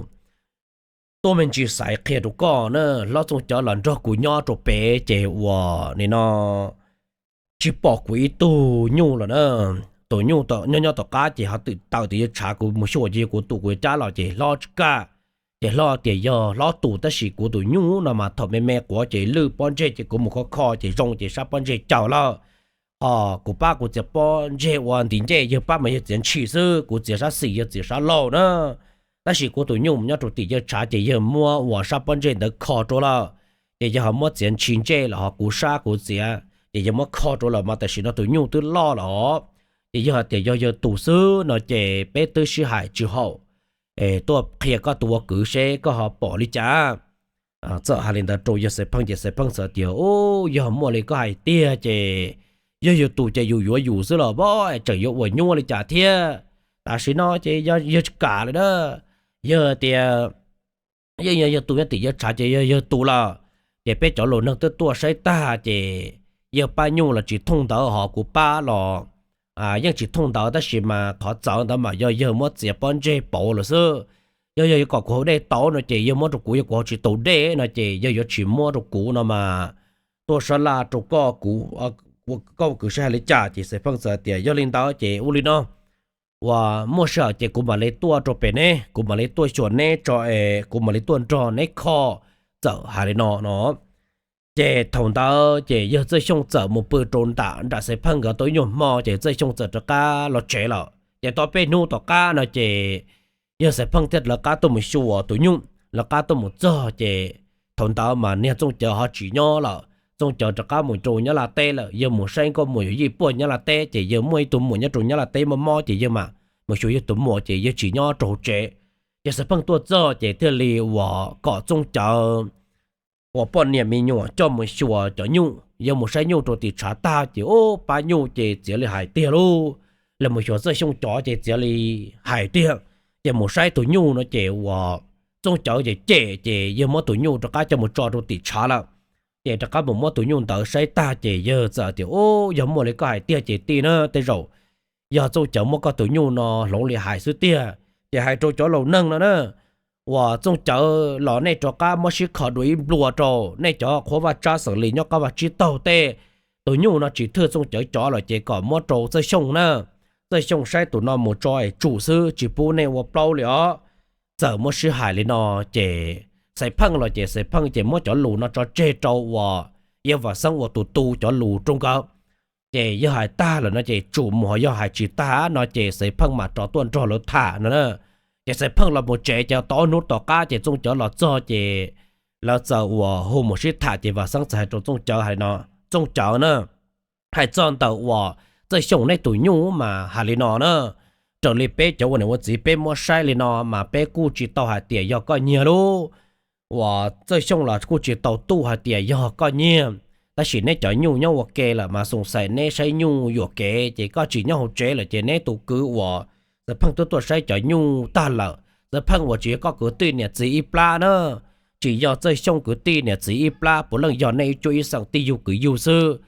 tuaj me ntsis xaiv qhia rau koj na, hlob Txooj Cawv los nrog kuv nyob rau pem ces uas nim no tsis pom kuv ib tug nyuj lawm na. Tus nyuj nyob nyob tom qab ces ho twm tawm tias yawg tshav, kuv mus xyuas ces yog kuv tus, kuv yuav cab los ces hlob tsis kam. Ces hlob tias yog hlob tus tab sis kuv tus nyuj no mas thaum me me quav ces lwj pob ntseg ces kuv mus kho kho ces zoo ces sab pob ntseg caws lawm. Ho kuv pab kuv txiav pob ntseg ua ntiv ncej, yawg pab mas yawg txiav ntshis xwb, kuv txiav sab xis yawg txiav sab laug na. Tab sis kuv tus nyuj mus nyob rau tim yawg tshav ces yawg muab ua sab pob ntseg ntawd kho rau lawm. Ces yawg ho muab txiav ntshis ntsej los ho kuv sab kuv txiav ces yawg muab kho rau lawm mas tam sim no tus nyuj twb loj lawm. Ces yawg hais tias yog yawg tus xwb no ces peb twb sib hais tsis haum, tuaj qhia koj tus ua kwv seb koj ho pom li cas. Txawm hais li ntawd rau yawg Xaiv Pheej ces Xaiv Pheej txawm tias, ub, yog muaj li koj hais tiag ces yog yawg tus ces yus yuav yus xwb los pab, tseem yuav ua nyuaj li cas thiab. Tam sim no ces yawg tsis kam lawm na. Yawg tias yeej yog yawg tus, nyob tim yawg tshav ces yog yawg tus lawm. Ces peb cov laus neeg twb tuaj saib tag ces yawg pab nyuj los tsis thooj ntawd ho kuv pab los yeej tsis thooj ntawd, tab sis mas qhov txawv ntawd mas yog yawg muab txiav pob ntseg pauv lawm xwb. Yog yawg yuav kom kuv haus dej tau no ces yawg muab rau kuv, yog kuv haus tsis tau dej no ces yawg yuav tsis muab rau kuv no mas. Tuaj sab laj rau koj, kuv, koj ua kwv seb hais li cas. Ces Xaiv Pheej txawm tias yog li ntawd ces ua li no, uas muaj sij hawm ces kuv mam li tuaj rau pem neb, kuv mam li tuaj xyuas neb tso es kuv mam li tuaj nrog neb kho. Txawm hais li no no ces thaum ntawd ces yawg Txawj Xyooj txawm mus pw rau nram nram Xaiv Pheej nkawd tau ib nyuag hmo ces Txawj Xyooj txawm rov qab los tsev lawm. Ces tau peb hnub tom qab no ces yawg Xaiv Pheej thiaj lawv qab tuaj mus xyuas tus nyuj. Lawv qab tuaj mus txog ces thaum ntawd mas niag Txooj Cawv ho tsis nyob lawm. Txooj Cawv rov qab mus rau Nyab Laj teb lawm, yawg mus saib nkauj muam yawm yij puag Nyab Laj teb ces yawg muaj ib tug muam nyob rau Nyab Laj teb mob mob ces yawg mam mus xyuas yawg tus muam ces yawg tsis nyob rau hauv tsev. Ces Xaiv Pheej tuaj txog ces thiaj li uas kom Txooj Cawv uas poj niam me nyuam coj mus xyuas cov nyuj. Yawg mus saib nyuj rau tim tshav tag ces ub, pab nyuj ces txiav li hais tiag lauj. Los mus xyuas Txawj Xyooj cov ces txiav li hais tiag. Ces mus saib tus nyuj no ces uas Txooj Cawv ces cem ces yawg muab tus nyuj rov qab coj mus tso rau tim tshav lawm. Ces rov qab mus muab tus nyuj ntawd saib tag ces yawg txawm tias, ub, yog muaj li koj hais tiag ces tij na, tej zaum yog Txooj Cawv muab koj tus nyuj no hloov li hais xwb tiag. Ces hais rau cov laus neeg no na, uas Txooj Cawv los nej rov qab muab sib kho dua ib nplua rau, nej cov qhua vaj tsab xeem Lis nyob qab vaj tsib taug tej tus nyuj no tsis thwj Txooj Cawv cov lawm ces kom muab rau Txawj Xyooj na. Txawj Xyooj saib tus no mus tso es tsum xwb, tsis pub nej ua plaub li os. Txawm muab sib hais li no ces Xaiv Pheej los ces Xaiv Pheej ces muab cov lus no tso tseg rau uas yawg Vam Xeeb ua tus tu cov lus rau nkawd. Ces yog hais tag lawm no ces tsum mus, ho yog hais tsis tag no ces Xaiv Pheej mam rov tuaj nrog lawv tham no na. Ces Xaiv Pheej los mus tsev ces tau ob hnub tom qab ces Txooj Cawv los txog ces lawv txawm uas hu mus sib tham ces Vam Xeeb txawm hais rau Txooj Cawv hais no, Txooj Cawv na, hais txog ntawm uas Txawj Xyooj neb tus nyuj mas hais li no na, raws li peb cov ua niam ua txiv peb muab saib li no mas peb kuj tsis tau hais tias yog koj nyiag lub uas Txawj Xyooj los kuj tsis tau tuaj hais tias yog koj nyiag. Tab sis neb cov nyuj nyob ua ke lawm mas xoom xaim neb saib nyuj yuam kev ces koj tsis nyob hauv tsev lawm ces neb tus kwv uas Xaiv Pheej twb tuaj saib cov nyuj tag lawm. Xaiv Pheej uas tsis yog koj kwv tij niam txiv ib plab na, tsis yog Txawj Xyooj kwv tij niam txiv ib plab, puav leej yog nej ib cuab ib xeem tij yug kwv yug xwb.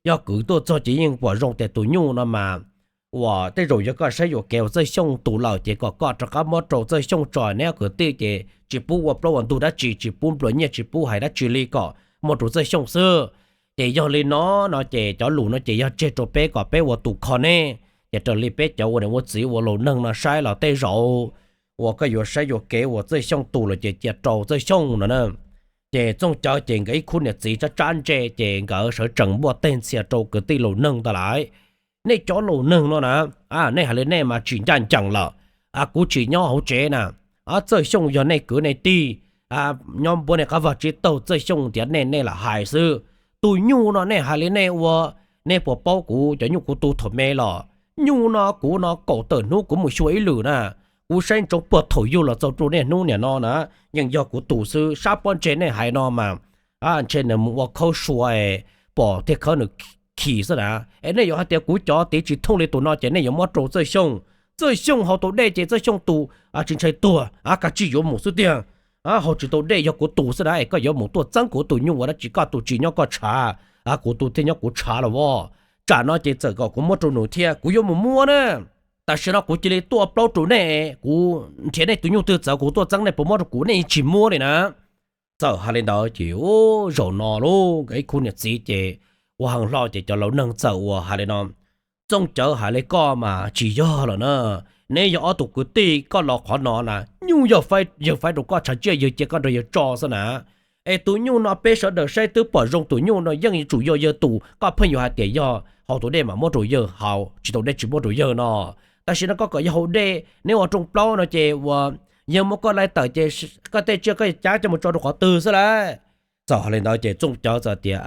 Yog kwv tuaj txog ces yeej pom zoo tias tus nyuj no mas uas tej zaum yog koj saib yuam kev uas Txawj Xyooj tus lawm ces kom koj rov qab muab rau Txawj Xyooj tso, neb ob kwv tij ces tsis pub ua plaub ua ntug dab tsi, tsis pub nplua nyiaj, tsis pub hais dab tsi li, kom muab rau Txawj Xyooj xwb. Ces yog li no, no ces cov lus no ces yog tseg rau peb kom peb ua tus kho neb. Ces raws li peb cov ua niam ua txiv ua laus neeg no saib los tej zaum uas koj yuav saib yuam kev uas Txawj Xyooj tus lawm ces cia rau Txawj Xyooj no na. Ces Txooj Cawv ces nkawd ib khub niam txiv tsab tsab ntse ces nkawd sawv tsees npuaj teg ntxhias rau kwv tij laus neeg ntag lauj. Nej cov laus neeg no na, nej hais li nej mas tsis ncaj ncees lawm. Kuv tsis nyob hauv tsev na, Txawj Xyooj yog nej kwv nej tij, nyob npuab nej qab vag tsib taug, Txawj Xyooj ntiav nej, nej lam hais xwb. Tus nyuj no nej hais li nej ua, nej puas paub kuv cov nyuj kuv tu thaum me los? Nyuj no kuv no kaum tawm hnub kuv mus xyuas ib lwm na, kuv saib ntsoov puag thaum yug los txog rau niaj hnub niam no na, yeej yog kuv tus xwb. Sab pob ntseg nej hais no mas ntshe nws mus ua khaub sua pom thiaj khawb nws khi xwb na. Es nej yuav hais tias kuv cov tiv tsis thooj li tus no ces nej yuav muab rau Txawj Xyooj. Txawj Xyooj haus tau dej ces Txawj Xyooj tus tsis ntshai tuag, kav tsij yuav mus xwb tiag. Haus tsis tau dej yog kuv tus xwb na, es koj yuav mus tuaj txeeb kuv tus nyuj ua dab tsi? Koj tus tsis nyob koj tshav, kuv tus thiaj nyob kuv tshav los as. Tsam no ces txawm kom kuv muab rau nws thiab kuv yuav mus muab na. Tam sim no kuv cia li tuaj plaub rau nej, kuv nrhiav nej tus nyuj twg txawv kuv tuaj txeeb nej puas muab rau kuv, nej yeej tsis muab li na. Txawm hais li ntawd ces zaum no lauj, nkawd ib khub niam txiv ces ua heev hlo ces cov laus neeg txawm uas hais li no, Txooj Cawv hais li koj mas tsis yog lawm na. Neb yog ob tug kwv tij, koj los qhov no na, nyuj yog yawg faib rau koj tshav tsiaj, yawg cia koj nrog yawg tso xwb na. Es tus nyuj no peb sawv daws saib twb pom zoo, tus nyuj no yeej yuav tsum yog yawg tus, koj pheej yuav hais tias yog haus tau dej mas muab rau yawg haus, tsis tau dej tsis muab rau yawg no. Tam sim no koj kom yawg haus dej, neb ua rooj plaub no ces uas yawg muab koj laij tawm ces koj tej tsiaj koj cav coj mus tso rau qhov twg xwb lauj? Txawm hais li ntawd ces Txooj Cawv txawm tias,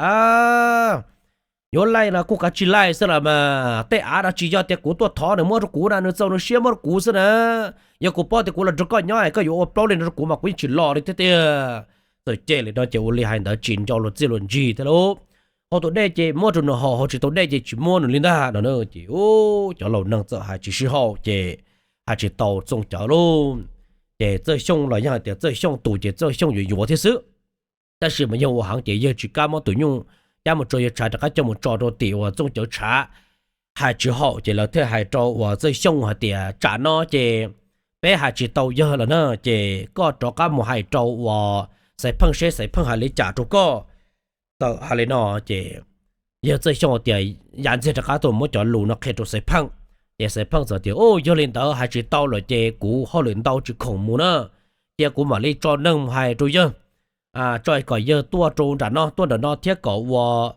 yuav laij los kuj kav tsij laij xwb los mas, tej av no tsis yog tias kuv tuaj thov nws muab rau kuv na, nws txaus nws siab muab rau kuv xwb na. Yog kuv paub tias kuv los nrog koj nyob es koj yuav ua plaub li no rau kuv mas kuv yeej tsis los li thiab tiag. Txawm ces li no ces ua li hais ntawd tsis nco luag txiaj luag ntsig thiab lauj. Haus tau dej ces muab rau nws haus, haus tsis tau dej ces tsis muab nws li ntag no. Ces cov laus neeg txawm hais tsis sib haum ces hais tsis tau Txooj Cawv lauj. Ces Txawj Xyooj los yog hais tias Txawj Xyooj tus ces Txawj Xyooj yuav yuav thiab xwb. Tab sis mas yawg ua heev ces yawg tsis kam muab tus nyuj cab mus tso yawg tshav, rov qab coj mus tso rau tim uas Txooj Cawv tshav. Hais tsis haum ces lawv thiaj hais rau uas Txawj Xyooj hais tias tsam no ces peb hais tsis tau yawg lawm na, ces koj rov qab mus hais rau uas Xaiv Pheej seb Xaiv Pheej hais li cas rau koj. Txawm hais li no ces yawg Txawj Xyooj tias yav ntxiag rov qab tuaj muab cov lus no qhia rau Xaiv Pheej. Ces Xaiv Pheej txawm tias, u, yog li ntawd hais tsis tau lawm ces kuv hauj lwm ntau tsis khoom mus na, cia kuv mam li tso neeg mus hais rau yawg, tso kom yawg tuaj rau nram no, tuaj nram no thiab kom uas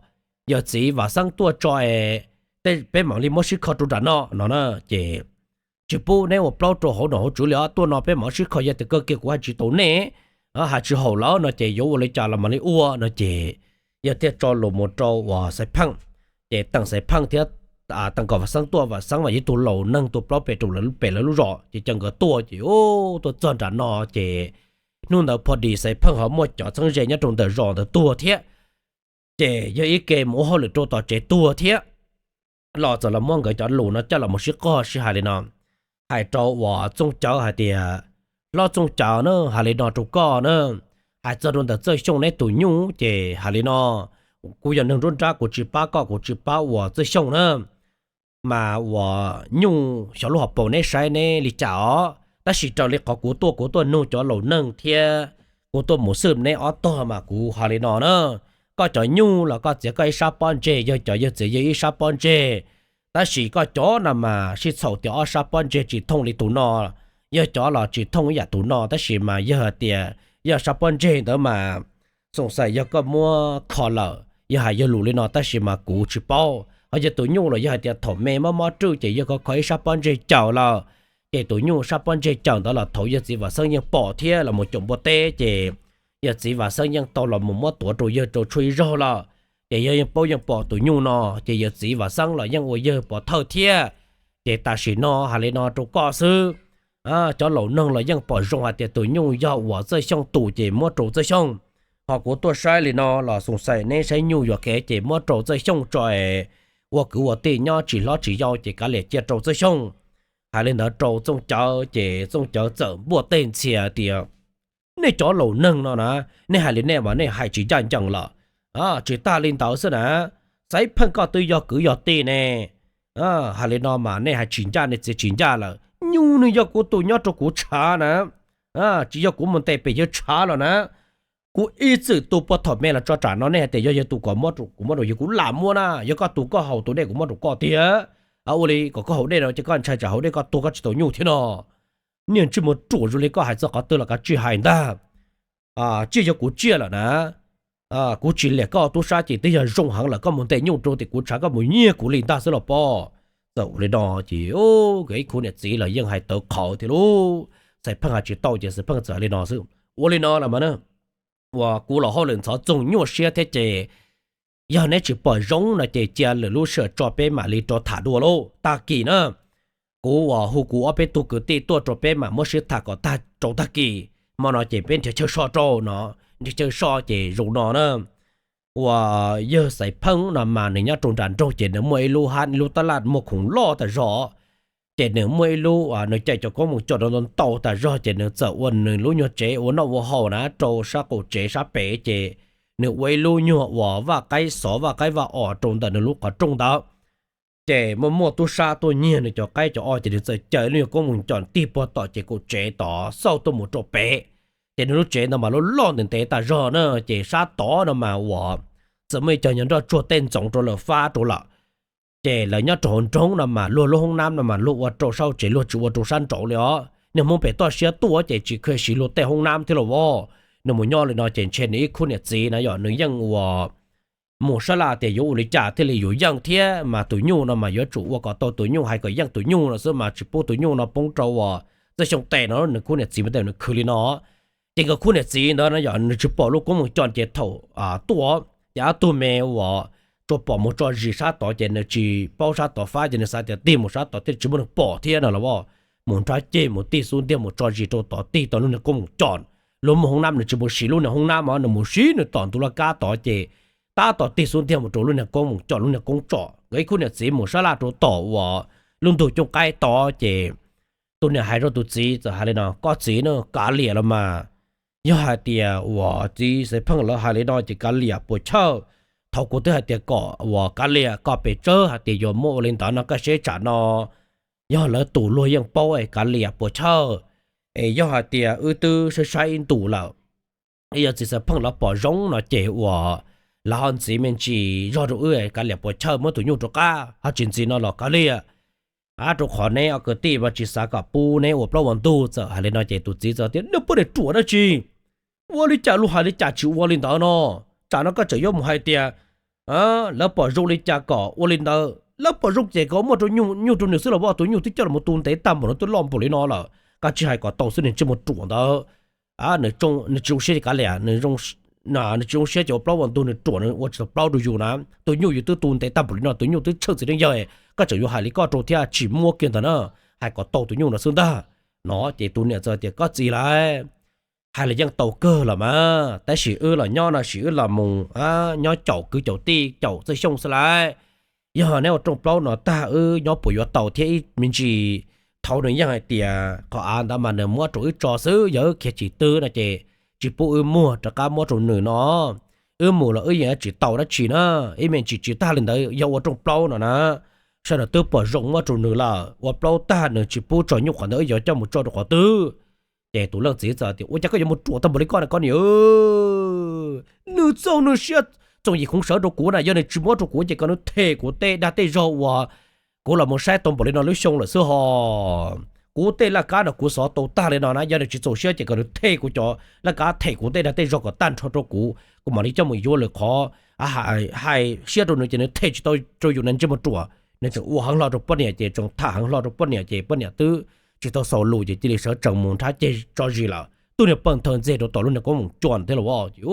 yawg txiv Vam Xeeb tuaj tso es peb mam li muab sib kho rau nram no no na. Ces tsis pub neb ua plaub rau hauv nom hauv tswv li os, tuaj no peb mam sib kho, yog tias kawg kiag kuv hais tsis tau nej, hais tsis haum lawm no ces yuav ua li cas los mam li ua no ces yawg thiaj tso lus mus rau uas Xaiv Pheej. Ces teem Xaiv Pheej thiab teem kom Vam Xeeb tuaj, Vam Xeeb mas yog ib tug laus neeg tuaj plaub pem rau pem lawv lub zos ces cov nkawd tuaj ces tuaj txog nram no ces hnub ntawd pho dis Xaiv Pheej ho muaj cov txheeb ze nyob rau ntawm zos ntawd tuag thiab. Ces yawg ib ke mus ua hauj lwm rau tom tsev tuag thiab. Los txawm los muab nkawd cov lus no coj los mus sib qog sib hais li no, hais rau uas Txooj Cawv hais tias, hlob Txooj Cawv na, hais li no rau koj na, hais txog rau ntawm Txawj Xyooj neb tus nyuj ces hais li no, kuv yog neeg nruab nrab kuv tsis pab koj, kuv tsis pab uas Txawj Xyooj na, mas uas nyuj xyov lub hauv paus neb saib neb li cas os, tab sis raws li qhov kuv tuaj, kuv tuaj nug cov laus neeg thiab kuv tuaj mus xwb neb ob tog mas kuv hais li no na, koj koj cov nyuj los koj txiav koj ib sab pob ntseg, yawg cov yawg txiav yawg ib sab pob ntseg, tab sis koj cov no mas sib txhaum tias ob sab pob ntseg tsis thooj li tus no, yawg cov los tsis thooj ib yam tus no, tab sis mas yawg hais tias yog sab pob ntseg ntawd mas xoom xais yog koj muab kho lawm, yawg hais yawg lus li no tab sis mas kuv tsis paub. Ho yog tus nyuj los yawg hais tias thaum me mob mob rwj ces yawg kho kho ib sab pob ntseg cawm lawm, ces tus nyuj sab pob ntseg cawm ntawd los thaum yawg txiv Vam Xeeb yeej pom thiab los mus caum npua teb ces yawg txiv Vam Xeeb yeej tau los mus muab tuav rau yawg rau tshuaj ib zaug lawm. Ces yawg yeej paub yeej pom tus nyuj no, ces yawg txiv Vam Xeeb los yeej ua yawg pov thawj thiab. Ces tam sim no hais li no rau koj xwb, cov laus neeg los yeej pom zoo hais tias tus nyuj yog uas Txawj Xyooj tus ces muab rau Txawj Xyooj. Ho kuv tuaj saib li no los xoom xais neb saib nyuj yuam kev ces muab rau Txawj Xyooj tso es ua kwv ua tij nyob tsis hlob tsis yau ces kav liam cia rau Txawj Xyooj. Hais li ntawd rau Txooj Cawv ces Txooj Cawv txawm npuaj teg ntxhias tias, nej cov laus neeg no na, nej hais li nej mas nej hais tsis ncaj ncees lawm. Tsis tas li ntawd xwb na, Xaiv Pheej koj twb yog kwv yog tij ne, hais li no mas nej hais tsis ncaj nej txiav tsis ncaj lawm. Nyuj nws yog kuv tus nyob rau kuv tshav na, tsis yog kuv mus ntes pem yawg tshav los na. Kuv ib txwm tu puag thaum me los tso tsam no nej hais tias yog yawg tus kom kuv muab rau yawg kuv lam muab na, yog koj tus koj haus tus dej kuv muab rau koj tiag. Ua li kom koj haus dej no ces koj ntshai tsam haus dej koj tuag koj tsis tau nyuj thiab no. Niag ntsej muag ruam zoo li koj hais txog qhov twg los kav tsij hais ntag. Tsiaj yog kuv tsiaj lawm na, kuv tsis liam koj tub sab ces twb yog zoo heev lawm, koj mus ntes nyuj rau tim kuv tshav koj mus nyiag kuv li ntag xwb los pob. Txawm ua li no ces nkawd ib khub niam txiv los yeej hais tawv qhawv thiab lauj. Xaiv Pheej hais tsis tau ces Xaiv Pheej txawm hais li no xwb, ua li no los mas na, uas kuv los hauj lwm ntxhov txoog nyuaj siab thiab ces yog neb tsis pom zoo no ces cia lwm lub sij hawm tso peb mam li rau tham dua lauj, tag kis na. Kuv uas hu kuv ob peb tug kwv tij tuaj rau peb mam muab sib tham kom tag rau tag kis, hmo no ces peb nrhiav chaw so rau no, nrhiav chaw so ces zoo no na. Uas yawg Xaiv Pheej no mas nws nyob rau nram nroog ces nws muaj ib lub hab ib lub tab laj muag khoom loj tas zog. Ces nws muaj ib lub, nws cais cov koob moos coj rau ntau tas zog ces nws txawm ua nws lub nyuag tsev ua noj ua haus na rau sab qaum tsev sab pem ces nws ua ib lub nyuag uas vaj qaib xov vaj qaib vaj os rau ntawm nws lub qhov rooj ntawd. Ces muaj muaj tub sab tuaj nyiag nws cov qaib cov os ces nws txawm cais lub nyuag koob moos coj tig puag tom ces kaum tsev tod xauj tuaj mus rau pem. Ces nws lub tsev ntawd mas lub loj ntev ntev tas zog na, ces sab tod no mas uas txawm muaj ib co nyuag nroj tsuag tej ntxoov rau lawm fab rau lawm. Ces lawv nyob rau hauv nroog no mas luag lub hoob nab no mas luag ua rau sab hauv tsev luag tsis ua rau sab nraud li os. Niag Hmoob pem toj siab tuaj ces tsis kheev siv luag tej hoob nab thiab los as. Nws mus nyob li no ces ntshe nws ib khub niam txiv na yog nws yeej uas mus sab laj tias yuav ua li cas thiaj li yuav yeej thiab mas tus nyuj no mas yuav tsum ua kom tau tus nyuj hais kom yeej tus nyuj no xwb mas tsis pub tus nyuj no poob rau uas Txawj Xyooj tes no, nws khub niam txiv mas tej nws khwv li no. Ces nkawd khub niam txiv ntawd no yog nws tsis pom lub koob moos coj ces thaum tuaj ces ob tug me uas tsuas pom mus tso zis sab tod ces nws tsis paub sab tod fab ces nws xav tias tig mus sab tod thiaj tsis muaj neeg pom thiab no los as. Mus nrab ceg mus tig xub ntiag mus tso zis rau tod tig tau lub niag koob moos coj. Luag muaj hoob nab nws tsis mus siv lub niag hoob nab mas nws mus siv nws tom ntug laj kab tod ces tab tom tig xub ntiag mus rau lub niag koob moos coj lub niag koob tsom. Nkawd ib khub niam txiv mus sab laj rau tom uas lub ntug cooj qaib tod ces tus niam hais rau tus txiv txawm hais li no, koj txiv na, kav liam los mas. Yog hais tias uas txiv Xaiv Pheej lawv hais li no ces kav liam puas chawj. Thaum kuv twb hais tias kom uas kav liam koj pes tsawg hais tias yuav muab ua li ntawd no koj seb tsam no yog lawv tus luag yeej paub es kav liam puas chawj. Es yog hais tias wb twb saib saib ib ntus lawm, yog txiv Xaiv Pheej lawv pom zoo no ces uas lawv ho ntxiv me ntsis zog rau wb kav liam puas chawj muab tus nyuj rau qab ho tsis ntxiv no los kav liam. Rau qhov neb ob kwv tij mas tsis xav kom pub neb ua plaub ua ntug. Txawm hais li no ces tus txiv txawm tias, neb poj niam ruam dab tsi, ua li cas luag hais li cas tsis ua li ntawd no. Tsam no koj tseem yuav mus hais tias lawv pom zoo li cas kom ua li ntawd, lawv pom zoo ces kom muaj rau nyuj rau nws xwb los as, tus nyuj twb coj los tu ntev tag npaum no twb loj npaum li no lawm, koj tsis hais kom tau xwb niag ntsej muag ruam ntawd. Nws tsis zoo siab ces kav liam, nws tsis zoo siab ces ua plaub ua ntug, nws ruam nws ua tsis tau plaub rau yus na. Tus nyuj yus twb tu ntev tag npaum li no, tus nyuj twb tsheej txiv neej yawg, koj tseem yuav hais li koj rau thiab, tsis muab kiag ntag na, hais kom tau tus nyuj no xwb ntag. No ces tus niam txawm tias, koj txiv lauj, hais los yeej tau kawg los mas, tab sis wb los nyob no sis wb los mus nyob caum kwv caum tij caum Txawj Xyooj xwb lauj. Yog neb ua rooj plaub no tag wb nyob puas yuav tau thiab ib me ntsis. Thaum nws yeej hais tias qhov av ntawd mas nws muab rau wb tso xwb, yog wb khiav tsis twg no ces tsis pub wb muag rov qab muab rau nws no. Wb mus los wb yeej tsis tau dab tsi na. Ib me ntsis tsis tag li ntawd yog ua rooj plaub no na, sawv daws twb pom zoo muab rau nws lawm, ua plaub tag nws tsis pub tso nyuj qhov ntawd wb yuav coj mus tso rau qhov twg? Ces tus leej txiv txawm tias, ua cas koj yuav mus ruam tag npaum li koj na koj niam? Nws txaus nws siab txooj yim khoov sawv rau kuv na, yog nws tsis muab rau kuv ces kom nws them kuv tej dag tej zog uas kuv los mus saib tau npaum li no lub xyoo lawm xwb hos. Kuv tej laj kab no kuv xov tau tag li no na, yog nws tsis txaus siab ces kom nws them kuv cov laj kab, them kuv tej dag tej zog kom tag nrho rau kuv, kuv mam li coj mus yuav lwm qhov. Hais siab rau nws ces nws them tsis tau rau yus na, ntsej muag ruam, nws tseem ua heev hlo rau poj niam ces tseem tham heev hlo rau poj niam ces poj niam twb tsis tau xaus lus ces cia li sawv tsees mus nrhab ceg tso zis lawm. Tub niag pawg nthaw ntxeg rau tom lub niag koob moos cua ntawd los ces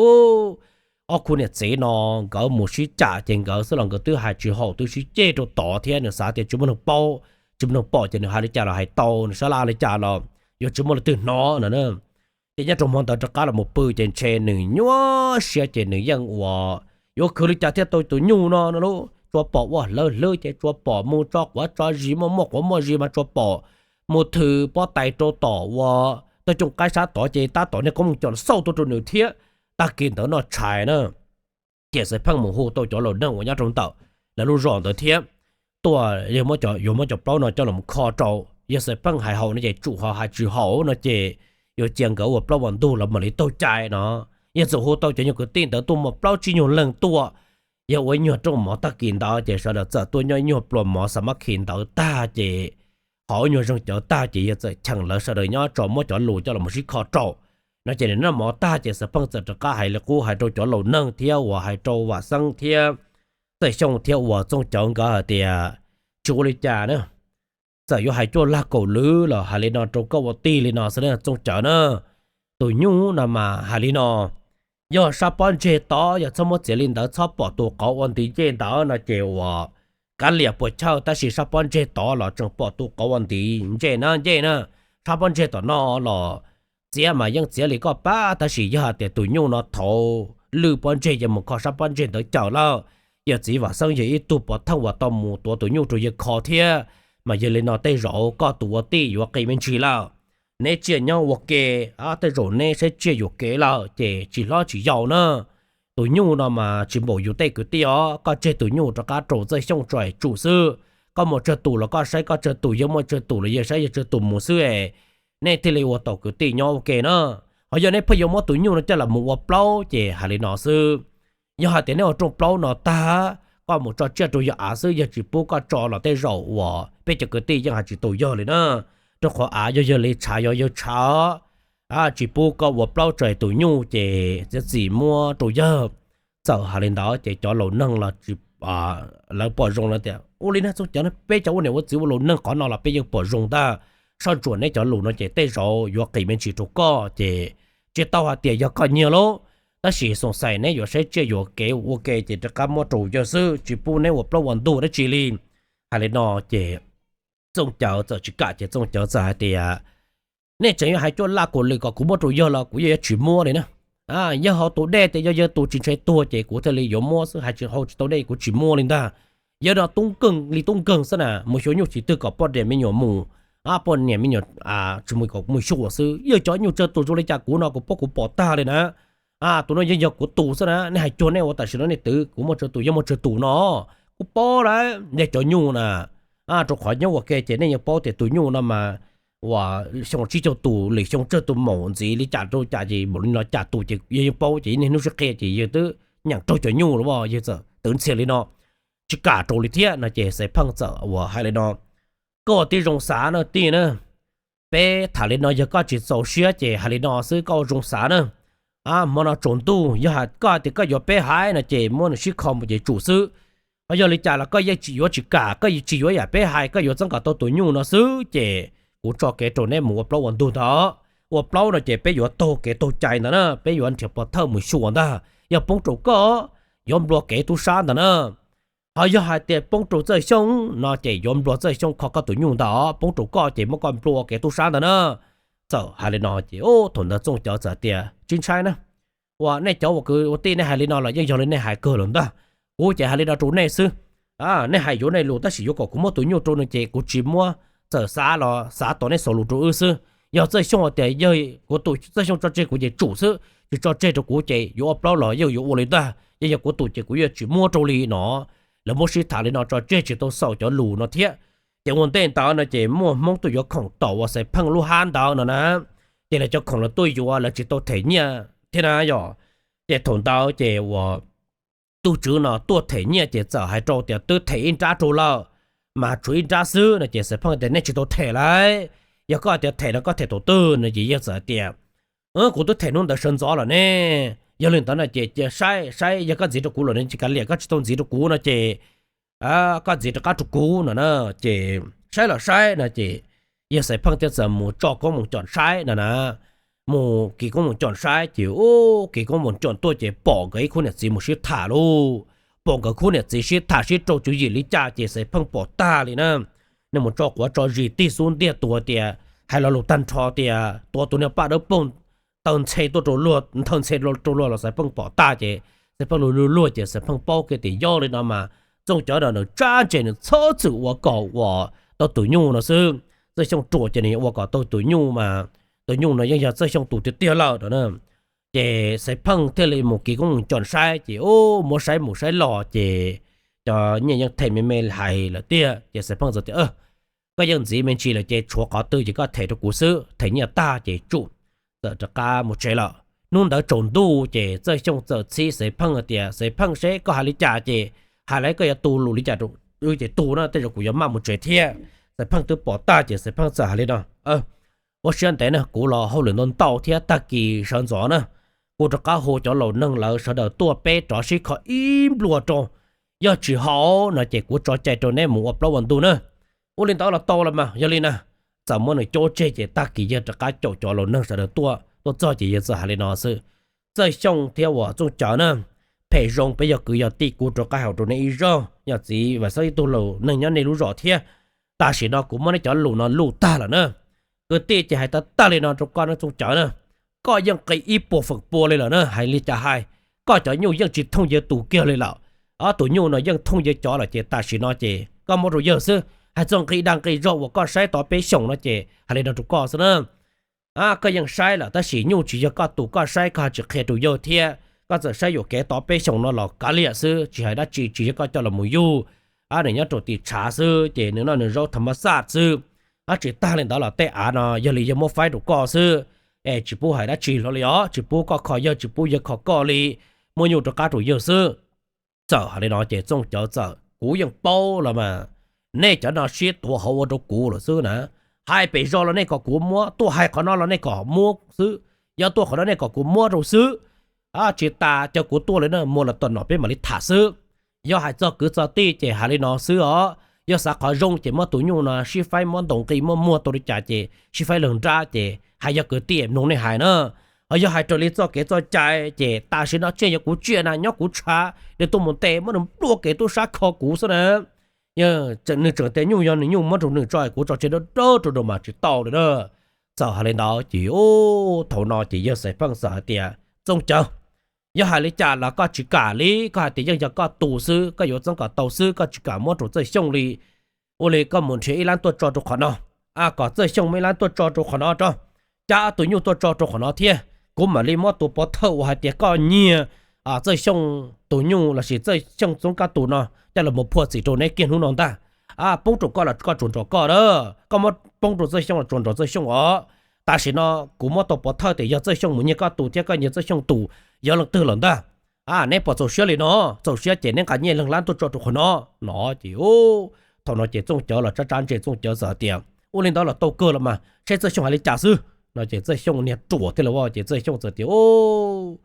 ob khub niam txiv no nkawd mus sib cam ces nkawd xwb los nkawd twb hais tsis haum, twb sib ceg rau tod thiab. Nws xav tias tsis muaj neeg paub, tsis muaj neeg pom ces nws hais li cas los hais tau, nws sab laj li cas los yuav tsis muaj leej twg hnov no na. Ces nyob rau hmo ntawd rov qab los mus pw ces ntshe nws nyuaj siab ces nws yeej ua yuav khwv li cas thiaj tau tus nyuj no no lauj. Tsuas pom ua hlawv hlwb ces tsuas pom mus tso quav tso zis, muaj muaj quav muaj zis mas tsuas pom mus thws pob tais rau tom ua toj cooj qaib sab tod ces tab tom niag koob moos cua xauj tuaj rau nws thiab. Tag kis ntawd noj tshais na, ces Xaiv Pheej mus hu tau cov laus neeg uas nyob rau ntawm lawv lub zos ntawd thiab tuaj, yog yuav muab cov plaub no coj los kho rau. Yog Xaiv Pheej hais haum no ces tsum, ho hais tsis haum no ces yuav cia nkawd ua plaub ua ntug los mam li taug cai no. Yog txawm hu tau cov nyuag kwv tij ntawd tuaj muaj plaub tsib nyuag leeg tuaj, yog ua ib nyuag rooj mov tag kis ntawd ces sawv daws txawm tuaj nyob ib nyuag pluas mov xa mab khi ntawd tag ces ho ib nyuag zeeg cawv tag ces yog txawm cheem lawv sawv daws nyob tso muab cov lus coj los sib kho rau no ces nws noj mov tag ces Xaiv Pheej txawm rov qab hais li qub hais rau cov laus neeg thiab uas hais rau Vam Xeeb thiab Txawj Xyooj thiab uas Txooj Cawv nkawd hais tias tsis ua li cas na, txawm yuav hais cuaj lag kaum lwm los hais li no rau koj ua tij li no xwb na Txooj Cawv na. Tus nyuj no mas hais li no, yog sab pob ntseg tod yog txhob muab txiav li ntawd, txhob pom tus qauv ua ntiv ncej ntawd no ces uas kav liam puas chawj, tab sis sab pob ntseg tod los tseem pom tus qauv ua ntiv ncej na ncej na. Sab pob ntseg tom no los txiav mas yeej txiav li koj pab, tab sis yog hais tias tus nyuj no thauv lwj pob ntseg yuav mus kho sab pob ntseg ntawd cawm lawm, yawg txiv Vam Xeeb yog ib tug pov thawj uas tau mus tuav tus nyuj rau yawg kho thiab, mas yog li no tej zaum koj tus ua tij yuav qis me ntsis lawm. Neb tsiaj nyob ua ke, tej zaum neb saib tsiaj yuam kev lawm ces tsis hlob tsis yau na. Tus nyuj no mas tsis npaum yus tej kwv tij os, koj tseg tus nyuj rov qab rau Txawj Xyooj tso tsum xwb. Koj muaj tsawg tus los koj saib koj tsawg tus, yawg muaj tsawg tus los yawg saib yawg tsawg tus mus xwb es nej thiaj li ua tau kwv tij nyob ua ke na. Ho yog neb pheej yuav muab tus nyuj no coj los mus ua plaub ces hais li no xwb, yog hais tias neb ua rooj plaub no tag, koj mus tso tsiaj rau yawg av xwb, yawg tsis pub koj tso los tej zaum uas peb cov kwv tij yeej hais tsis tau yawg li na. Rau qhov av yog yawg li tshav, yog yawg tshav, tsis pub koj ua plaub tso tus nyuj ces txiav txim muab rau yawg. Txawm hais li ntawd ces cov laus neeg los lawv pom zoo lawm tias ua li na Txooj Cawv, peb cov ua niam ua txiv ua laus neeg qhov no los peb yeej pom zoo ntag. Soj ntsuam neb cov lus no ces tej zaum yuav qis me ntsis rau koj ces tsis tau hais tias yog koj nyiag lauj, tab sis xoom xais neb yuav saib tsiaj yuam kev ua ke ces rov qab muab rau yawg xwb, tsis pub neb ua plaub ua ntug dab tsi li. Hais li no ces Txooj Cawv txawm tsis kam ces Txooj Cawv txawm hais tias nej tseem yuav hais cuaj laj kaum lwm kom kuv muab rau yawg los kuv yeej yuav tsis muab li na. Yawg haus tus dej tias yog yawg tus tsis ntshai tuag ces kuv thiaj li yuav muab xwb, hais tsis haus tsis tau dej kuv tsis muab li ntag. Yawg no tub nkeeg li tub nkeeg xwb na, mus xyuas nyuj tsis twg kom poj niam me nyuam mus, poj niam me nyuam tsis mus kom mus xyuas xwb. Yawg cov nyuj tsawg tus zoo li cas kuv no kuv paub kuv pom tag li na. Tus no yeej yog kuv tus xwb na, nej hais cuag nej ua tam sim no nej twv kuv muaj tsawg tus yawg muaj tsawg tus no, kuv paub lawm nej cov nyuj na. Rau qhov nyob ua ke ces nej yeej paub tias tus nyuj no mas uas xyoo tsib caug tus lwm xyoo tsawg tus maum ntxiv li cas rau cas ces npaum li no cas tus ces yawg yeej paub ces niaj hnub sib qhia ces yawg twb nyeem raug cov nyuj los yawg txawm twv ntxhias li no, tsis kam rau li thiab no ces Xaiv Pheej txawm uas hais li no, koj ua tib zoo xav na tij na, peb tham li no yog koj tsis txaus siab ces hais li no xwb koj ua zoo xav na. Hmo no tsaus ntuj yog koj hais tias koj yuav peb haiv no ces muab nws sib kho mus ces tsum xwb. Ho yog li cas los koj yeej tsis yuav tsis kam, koj tsis yuav yam peb hais, koj yuav txeeb kom tau tus nyuj no xwb ces kuv tso kev rau neb mus ua plaub ua ntug ntag. Ua plaub no ces peb yuav taug kev taug cai ntag na, peb yuav nrhiav pov thawj mus xyuas ntag. Yog poob rau koj, yuav nplua kev tub sab ntag na. Ho yog hais tias poob rau Txawj Xyooj no ces yuav nplua Txawj Xyooj kho koj tus nyuj ntag, poob rau koj ces muab koj nplua kev tub sab ntag na. Txawm hais li no ces thaum ntawd Txooj Cawv txawm tias tsis ntshai na, uas nej cov ua kwv ua tij nej hais li no los yeej yog li nej hais kawg lawm ntag. Kuv ces hais li no rau nej xwb, nej hais yuav nej lus tab sis yuav kom kuv muab tus nyuj rau nws ces kuv tsis muab. Txawm xav los xav tos neb xaus lus rau wb xwb. Yog Txawj Xyooj tias yog kuv tus Txawj Xyooj tso tseg kuv ces tsum xwb, tsis tso tseg rau kuv ces yuav ua plaub los yeej yuav ua li ntag, yeej yog kuv tus ces kuv yeej tsis muab rau li no. Lawv muab sib tham li no tso tseg tsis tau xaus cov lus no thiab. Ces ua ntej ntawd no ces muaj Hmoob tuaj yuav khoom tom uas Xaiv Pheej lub hab ntawd no na, ces lawv cov khoom lawv tuaj yuav lawv tsis tau them nyiaj thiab na yom. Ces thaum ntawd ces uas tub tswv no tuaj them nyiaj ces txawm hais rau tias twb them ib nrab rau lawm, mas tshuav ib nrab xwb no ces Xaiv Pheej tias nej tsis tau them lauj, yog koj tias them no koj them thaum twg no ces yawg txawm tias kuv twb them hnub ntawd sawv ntxov lawm ne. Yog li ntawd no ces cia saib saib, yog koj ntxiv rau kuv lawm ne tsis kav liam, koj tsis tau ntxiv rau kuv no ces koj ntxiv rov qab rau kuv no na. Ces saib los saib no ces yawg Xaiv Pheej thiaj txawm mus tso koob moos com saib no na. Mus kis koob moos com saib ces ub kis koob moos com tuaj ces pom nkawd ib khub niam txiv mus sib tham lauj. Pom nkawd khub niam txiv sib tham sib rau tswv yim li cas ces Xaiv Pheej pom tag li na. Nws mus tso quav tso zis tig xub ntiag tus tias hais lo lus tag nrho tias tuav tus niag paj dawb paug nthawj ntxhe tuaj rau luag, nthawj ntxhe rau luag los Xaiv Pheej pom tag ces Xaiv Pheej luag luag luag ces Xaiv Pheej paub kiag tias yog li no mas Txooj Cawv no nws tsab ntse nws txhob txwm ua kom uas tau tus nyuj no xwb. Txawj Xyooj ruam ces nws yuav ua kom tau tus nyuj mas tus nyuj no yeej yog Txawj Xyooj tus tiag tiag lawm no na. Ces Xaiv Pheej thiaj li mus kis koob moos com saib ces ub muab saib mus saib los ces cov nyiaj yeej them me me hais lawm tiag ces Xaiv Pheej txawm tias koj yeej ntxiv me ntsis lawm ces tshuav qhov twg ces koj them rau kuv xwb, them nyiaj tag ces tsum. Txawm rov qab mus tsev lawm. Hnub ntawd tsaus ntuj ces Txawj Xyooj txawm txhib Xaiv Pheej hais tias Xaiv Pheej seb koj hais li cas ces hais li koj yuav tu lus li cas rau wb ces tu na, tej zaum kuv yuav maj mus tsev thiab. Xaiv Pheej twb pom tag ces Xaiv Pheej txawm hais li no, ua siab ntev na, kuv los hauj lwm ntau ntau thiab tag kis sawv ntxov na, kuv rov qab hu cov laus neeg lawv sawv daws tuaj peb rov sib kho ib nplua rau, yog tsis haum no ces kuv tso cai rau neb mus ua plaub ua ntug na. Ua li ntawd los tau los mas, yog li na. Txawm muab nws cab tseg ces tag kis yawg rov qab caum cov laus neeg sawv daws tuaj, tuaj txog ces yawg txawm hais li no xwb, Txawj Xyooj thiab uas Txooj Cawv na, phem zoo peb yog kwv yog tij, kuv rov qab hais rau nej ib zaug, yog txiv Vam Xab ib tug laus neeg nyob nej lub zos thiab, tam sim no kuv muab neb cov lus no luj tag lawm na. Kwv tij ces hais tag tag li no rau koj ne Txooj Cawv na, koj yeej nqi ib puas feem pua li lawm na, hais li cas hais, koj cov nyuj yeej tsis thooj yawg tus kiag li lawm. Ob tus nyuj no yeej thooj yawg cov lawm ces tam sim no ces koj muab rau yawg xwb, hais txog nqi dag nqi zog uas koj saib tau peb xyoos no ces hais li no rau koj xwb na. Koj yeej saib lawm tab sis nyuj tsis yog koj tus, koj saib koj tsis qhia rau yawg thiab, koj txawm saib yuam kev tau peb xyoos no los kav liam xwb, tsis hais dab tsi, tsis yog koj coj los mus yug. Nws nyob rau tim tshav xwb ces nws noj nws zaub tham mab xaj xwb. Tsis tag li ntawd los tej av no yog li yawg muab faib rau koj xwb, es tsis pub hais dab tsi hlo li os, tsis pub koj kho yawg, tsis pub yawg kho koj li, muab nyuj rov qab rau yawg xwb. Txawm hais li no ces Txooj Cawv txawm, kuv yeej paub los mas, nej cov no siab tuav hauv ua rau kuv lawm xwb na. Hais pem zos los nej kom kuv muab, tuaj hais qhov no los nej kom muab xwb, yog tuaj qhov no nej kom kuv muab rau xwb. Tsis tas cov kuv tuaj li na, muag los tom no peb mam li tham xwb. Yog hais txog kwv txog tij ces hais li no xwb os, yog xav qhov zoo ces muab tus nyuj no sib faib, muab ntaus nqi, muab muag tau li cas ces sib faib leeg nrab ces hais yog kwv tij mloog nej hais na. Ho yog hais raws li txoj kev txoj cai ces tam sim no tsiaj yog kuv tsiaj na, nyob kuv tshav, nws tuaj mus ntes muab nws nplua kev tub sab kho kuv xwb na. Nws tseem tias nyuj yog nws nyuj, muab rau nws tso, kuv tso tseg dawb dawb rau mas tsis tau li na. Txawm hais li ntawd ces thaum no ces yawg Xaiv Pheej txawm hais tias, Txooj Cawv, yog hais li cas los koj tsis kam li, koj hais tias yeej yog koj tus xwb, koj yuav txeeb kom tau xwb, koj tsis kam muab rau Txawj Xyooj li. Ua li koj mus nrhiav ib lab tuaj tso rau qhov no, kom Txawj Xyooj muaj ib lab tuaj tso rau qhov no rau, cab ob tus nyuj tuaj tso rau qhov no thiab, kuv mam li muab tus pov thawj uas hais tias koj nyiag Txawj Xyooj tus nyuj lossis Txawj Xyooj txoob kab tus no coj los mus phua txim rau neb kiag hnub no ntag. Poob rau koj los koj tsuas nrog koj na, koj muab poob rau Txawj Xyooj los tsuas nrog Txawj Xyooj os. Tam sim no kuv muab tau pov thawj tias yog Txawj Xyooj mus nyiag koj tus thiab koj nyiag Txawj Xyooj tus, yog leej twg lawm ntag. Neb puas txaus siab li no? Txaus siab ces neb nqa nyiaj leeg lab tuaj tso rau qhov no no ces thaum no ces Txooj Cawv los tsab tsab ntse, Txooj Cawv txawm tias, Ua li ntawd los tau kawg los mas, saib Txawj Xyooj hais li cas xwb no ces Txawj Xyooj niag ruam thiab lauj ces Txawj Xyooj txawm tias,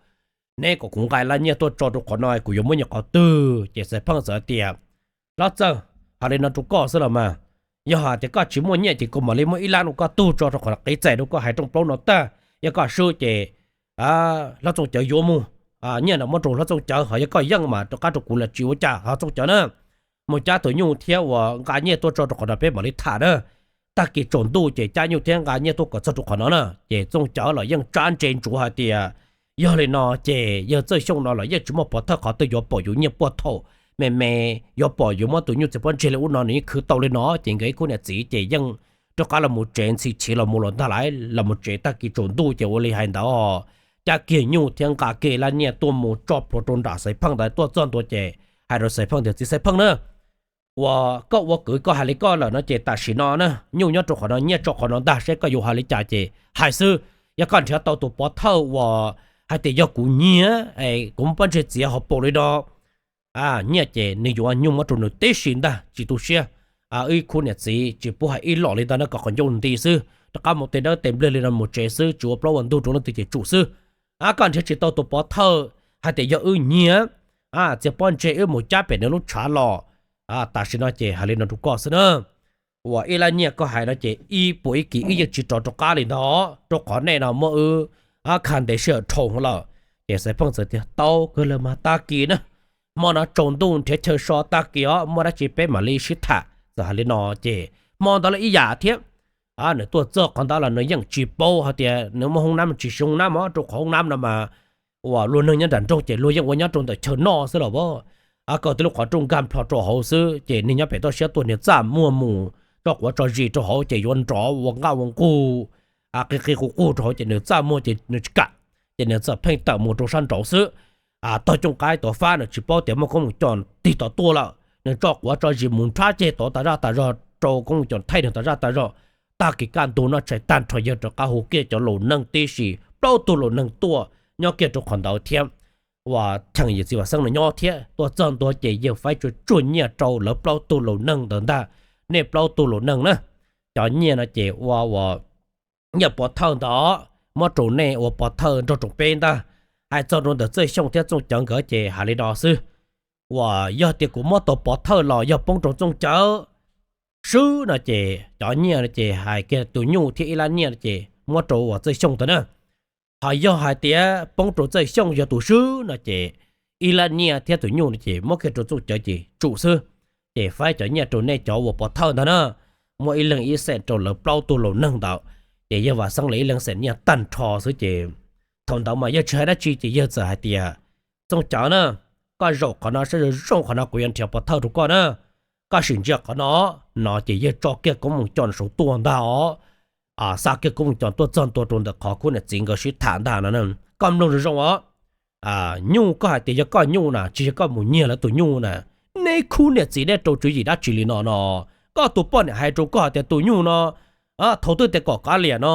Neb kom kuv nqa lab nyiaj tuaj tso rau qhov no, kuv yuav muab nyiaj qhov twg? Ces Xaiv Pheej txawm tias, Hlob Txawj, hais li no rau koj xwb los mas, yog hais tias koj tsis muaj nyiaj ces kuv mam li muab ib lab no koj tug tso rau qhov no, qiv txais rau koj hais rooj plaub no tag, yog koj swb ces Hlob Txooj Cawv yuav mus, nyiaj no muab rau Hlob Txooj Cawv, ho yog koj yeej mas rov qab rau kuv los tsis ua cas, ho Txooj Cawv na, mus cab tus nyuj thiab uas nqa nyiaj tuaj tso rau qhov no peb mam li tham na. Tag kis tsaus ntuj ces cab nyuj thiab nqa nyiaj tuaj kom txog rau qhov no na ces Txooj Cawv los yeej tsab ntse ntsuav hais tias, Yog li no ces yawg Txawj Xyooj no los yeej tsis muaj pov thawj qhov twg yuav pom yus nyiaj puag thaum me me, yuav pom yuav muab tus nyuj txiv pob ntseg li ub no, nws yeej khwv tau li no ces nkawd ib khub niam txiv ces yeej rov qab los mus tsev, ntxhi chiv los mus los ntag lauj. Los mus tsev tag kis tsaus ntuj ces ua li hais ntawd, cab kiag nyuj thiab nqa kiag lab nyiaj tuaj mus tso plhuav rau nram Xaiv Pheej ntawd. Tuaj txog ntua ces hais rau Xaiv Pheej tias, Txiv Xaiv Pheej na, uas koj ua kwv koj hais li koj lawm no ces tam sim no na, nyuj nyob rau qhov no, nyiaj tso qhov no ntag, saib koj yuav hais li cas ces hais xwb. Yog koj nrhiav tau tus pov thawj uas hais tias yog kuv nyiag, kuv muab pob ntseg txiav hauv paus li no, nyiaj ces nws yuav nyuj muab rau nws tib si ntag, tsis tu siab. Wb khub niam txiv tsis pub hais ib los li ntag na, kom qhov ncauj nti xwb, rov qab mus tes dawb tes nplej li no mus tsev xwb, tsis ua plaub ua ntug rau leej twg ces tsum xwb. Koj nrhiav tsis tau tus pov thawj hais tias yog wb nyiag, txiav pob ntseg wb mus cab pem nws lub tshav los. Tam sim no ces hais li no rau koj xwb na, uas ib lab nyiaj koj hais no ces ib puas ib kis wb yeej tsis rov rov qab li ntag, rau qhov nej no muab wb kha ntev sij hawm dhau lawm. Ces Xaiv Pheej txawm tias tau kawg lawm mas tag kis na, hmo no tsaus ntuj nrhiav chaw so tag kis os, muaj dab tsi peb mam li sib tham. Txawm hais li no ces hmo ntawd los ib yam thiab. Nws tuaj txog qhov ntawd los nws yeej tsis paub hais tias nws muaj hoob nab tsis hoob nab os, rau qhov hoob nab no mas uas luag neeg nyob nram nroog ces luag yeej ua nyob rau ntawm chaw noj xwb los as. Kaw tib lub qhov rooj nkag plho rau hauv xwb ces neeg nyob pem toj siab tuaj niag txaj muag mus tso quav tso zis rau hauv ces yuav nrov ua nqaj ua nqug, qi qi qus qus rau hauv ces nws txaj muag ces nws tsis kam, ces nws txawm pheej tawm mus rau sab nraud xwb. Tog cooj qaib tuav fab nws tsis paub tias muaj koob mus com tig tom tuaj lawm, nws tso quav tso zis mus nrhab ceg tod tas zaj tas zog rau koob mus com thaij nws tas zaj tas zog. Tag kis kaj ntug noj tshais tag nrho yawg rov qab hu kiag cov laus neeg tib si plaub tug laus neeg tuaj nyob kiag rau qhov ntawd thiab. Uas cheem yawm txiv Vam Xeeb no nyob thiab, tuaj txog ntua ces yawg faib tsuag tsuag nyiaj rau lawv plaub tug laus neeg ntawd ntag. Nej plaub tug laus neeg na, cov nyiaj no ces ua uas nyiaj pov thawj ntawd muab rau nej ua pov thawj nrog rau peb ntag. Hais txog rau ntawm Txawj Xyooj thiab Txooj Cawv nkawd ces hais li no xwb, uas yog tias kuv muab tau pov thawj los yog poob rau Txooj Cawv swb no ces cov nyiaj no ces hais kiag tus nyuj thiab ib lab nyiaj no ces muab rau uas Txawj Xyooj ntawd na. Ho yog hais tias poob rau Txawj Xyooj yog tus swb no ces ib lab nyiaj thiab tus nyuj no ces muab kiag rau Txooj Cawv ces tsum xwb. Ces faib cov nyiaj rau nej cov uas pov thawj ntag na, muab ib leeg ib xees rau lawv plaub tug laus neeg ntawd. Ces yawg Vam Xeeb los ib leeg xees nyiaj tag nrho xwb ces thaum ntawd mas yawg tsis hais dab tsi ces yawg txawm hais tias, Txooj Cawv na, koj zaum qhov no saib zoo zoo qhov no kuv yuav nrhiav pov thawj rau koj na. Koj sim ntsia qhov no. No ces yawg tso kiag koob mus com saum tuaj ntag os. Xa kiag koob mus com tuaj txog ntua rau ntawm qhov khub niam txiv nkawd sib tham ntag no, koj mloog zoo zoo os. Nyuj koj hais tias yog koj nyuj na, tsis yog koj mus nyiag lawv tus nyuj na. Neb khub niam txiv neb rau tswv yim dab tsi li no no? Koj tus poj niam hais rau koj hais tias tus nyuj no thaum twg tias kom kav liam no,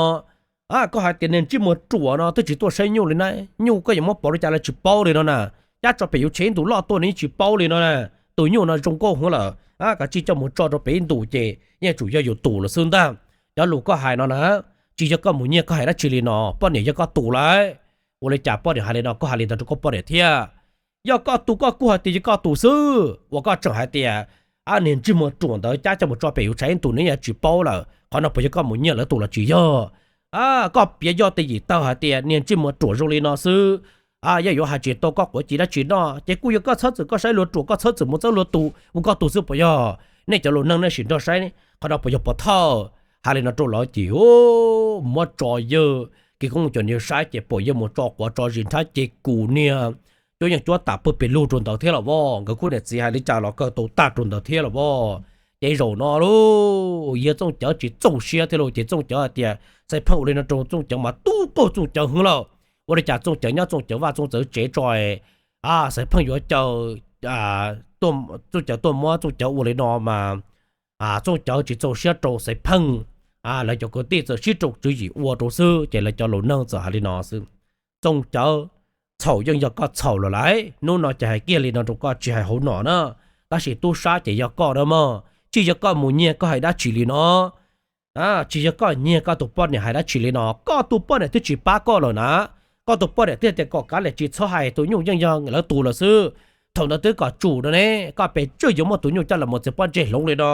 koj hais tias niag ntsej muag ruam no twb tsis tuaj saib nyuj li na. Nyuj koj yuav muab pov li cas los tsis paub li no na. Cab tso pem yuav tshev ib ntus loj tuaj nws yeej tsis paub li no na. Tus nyuj no zoo nkauj heev lawm, kav tsij coj mus tso rau pem ib ntus ces yeej tsum yog yus tus lawm xwb ntag. Cov lus koj hais no na, tsis yog koj mus nyiag koj hais dab tsi li no, poj niam yog koj tus lawm. Ua li cas poj niam hais li no, koj hais li ntawd rau koj poj niam thiab? Yog koj tus koj kuj hais tias yog koj tus xwb, uas koj tseem hais tias niag ntsej muag ruam ntawd cab coj mus tso pem yuav tshev ib ntus nws yeej tsis paub lawm, qhov no puas yog koj mus nyiag lawv tus los tsis yog? Koj piav yoj tej yim taw hais tias niag ntsej muag ruam zoo li no xwb, yog yuav hais tsis tau koj quav ci dab tsi noj ces kuj yog koj txhob txwm koj saib luag ruam, koj txhob txwm mus txawb luag tus ua koj tus xwb puas yog? Nej cov laus neeg nej sim nrog saib qhov no puas yog pov thawj? Hais li no rau lawv ces muab tso yawg kiag koob mus com nws saib ces pom yawg mus tso quav tso zis nrhab ceg kus niag cuab yeej cuab tas pawg pes lug rau ntawd thiab los as. Nkawd khub niam txiv hais li cas los kawg tau tag rau ntawd thiab los as. Ces zaum no lauj, yawg Txooj Cawv tsis txaus siab thiab lauj, ces Txooj Cawv hais tias Xaiv Pheej ua li no rau Txooj Cawv mas tu quj Txooj Cawv heev lauj. Ua li cas Txooj Cawv nyob Txooj Cawv vaj Txooj Cawv tsev tso, Xaiv Pheej yuav caw, Txooj Cawv tuaj muab Txooj Cawv ua li no mas Txooj Cawv tsis txaus siab rau Xaiv Pheej, lawv cov kwv tij txawm sib rau tswv yim ua rau xwb ces lawv cov laus neeg txawm hais li no xwb. Txooj Cawv, txhaum yeej yog koj txhaum lawm lauj, hnub no ces hais kiag li no rau koj tsis hais hauv no na, tab sis tub sab ces yog koj na mog, tsis yog koj mus nyiag koj hais dab tsi li no. Tsis yog koj nyiag koj tus poj niam hais dab tsi li no, koj tus poj niam twb tsis pab koj lawm na. Koj tus poj niam twb tias kom kav liam tsis txhob hais, tus nyuj yeej yog lawv tus lawm xwb. Thaum ntawd twb kom tsum no ne, koj pes tsawg yuav muab tus nyuj coj los mus txiav pob ntseg hloov li no.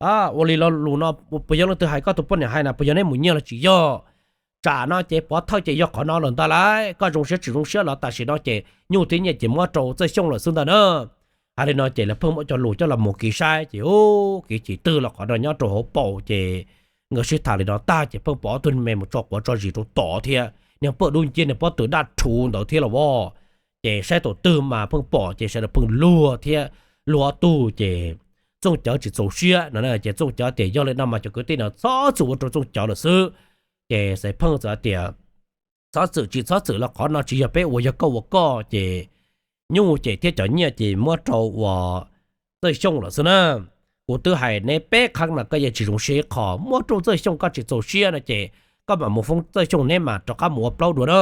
Ua li lo lus no puas yog leej twg hais, koj tus poj niam hais na puas yog neb mus nyiag los tsis yog? Tsam no ces pov thawj ces yog qhov no lawm ntag lauj, koj zoo siab tsis zoo siab los tam sim no ces nyuj thiab nyiaj ces muab rau Txawj Xyooj lawm xwb ntag na. Hais li no ces lawv pheej muab cov lus coj los mus kiv saib ces kiv chim twg los qhov no nyob rau hauv paus ces nkawd sib tham li no tag ces pheej pom ob tug me mus tso quav tso zis rau tod thiab, niag poj dub nciab niag pob tw daj rhuv ntawd thiab los as. Ces saib thaum twg mas pheej pom ces sawv daws pheej luag thiab, luag ob tug ces Txooj Cawv tsis txaus siab no ces Txooj Cawv tias yog li no mas cov kwv tij no txhob txwm ua rau Txooj Cawv lawm xwb. Ces Xaiv Pheej txawm tias txhob txwm tsis txhob txwm los qhov no tsis yog peb ua, yog koj ua koj ces nyuj ces thiab cov nyiaj ces muab rau uas Txawj Xyooj lawm xwb na. Kuv twb hais neb peb qhov no koj yeej tsis zoo siab ib qho, muab rau Txawj Xyooj koj tsis txaus siab no ces koj mam mus foob Txawj Xyooj neb mam rov qab mus ua plaub dua na.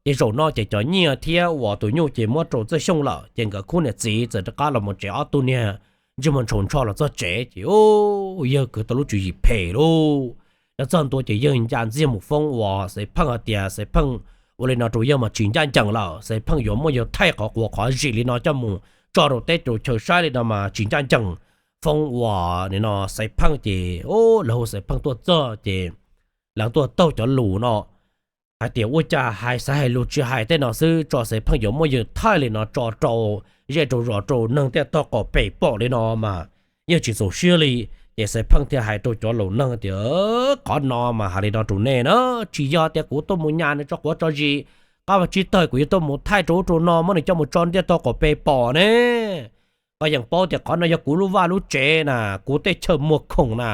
Ces zaum no ces cov nyiaj thiab uas tus nyuj ces muab rau Txawj Xyooj lawm, ces nkawd khub niam txiv txawm rov qab los mus tsev, ob tug niag ntsej muag ntshaus ntsho los txog tsev ces yawg kwv tau lub tswv yim phem lauj. Los txog ntua ces yawg nca ntxiag mus foob uas Xaiv Pheej hais tias Xaiv Pheej ua li no rau yawg mas tsis ncaj ncees lawm, Xaiv Pheej yuav muab yawg thaij qhov quav qhov zis li no coj mus tso rau teb rau chaw saib li no mas tsis ncaj ncees. Foob uas nim no Xaiv Pheej ces lawv hu Xaiv Pheej tuaj txog ces lawv tuaj taug cov lus no hais tias ua cas hais xav hais lus tsis hais tej no xwb, tso Xaiv Pheej yuav muab yawg thaij li no tso rau zej rau zos rau neeg tej tog qaum pem pom li no mas yawg tsis txaus siab li. Ces Xaiv Pheej thiaj hais rau cov laus neeg tias qhov no mas hais li no rau nej na, tsis yog tias kuv tuaj mus nyas nws tso quav tso zis, qab vaj tsib taug kuv yuav tuaj mus thaij rau ub rau no muab nws coj mus tso ntiaj tog qaum pem pom ne. Koj yeej paub tias qhov no yog kuv lub vaj lub tsev na, kuv tej chaw muag khoom na,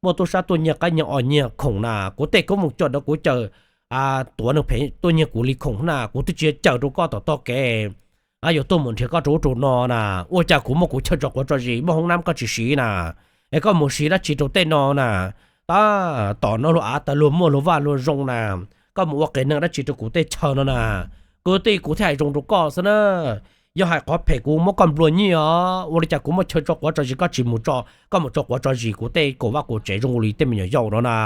muaj tub sab tuaj nyiag qaib nyiag os nyiag khoom na, kuv tej koob moo coj nrov kuv caw tuav neeg phem tuaj nyiag kuv li khoom na, kuv twb tsis yog caw rau koj tom tog kev yuav tuaj mus nrhiav koj rau ub rau no na. Ua cas kuv muab kuv chaw tso quav tso zis, muaj hoob nab koj tsis siv na, es koj mus siv dab tsi rau tej no na? Tab tom no luag av tas luag muaj luag vaj luag zoo na, koj mus ua qias neeg dab tsi rau kuv tej chaw no na? Kwv tij, kuv thiaj hais zoo rau koj xwb na, yog hais qhov phem kuv muab koj nplua nyiaj os. Ua li cas kuv muaj chaw tso quav tso zis koj tsis mus tso, koj mus tso quav tso zis kuv tej kaum vaj kaum tsev zoo li tej me nyuam yaus no na?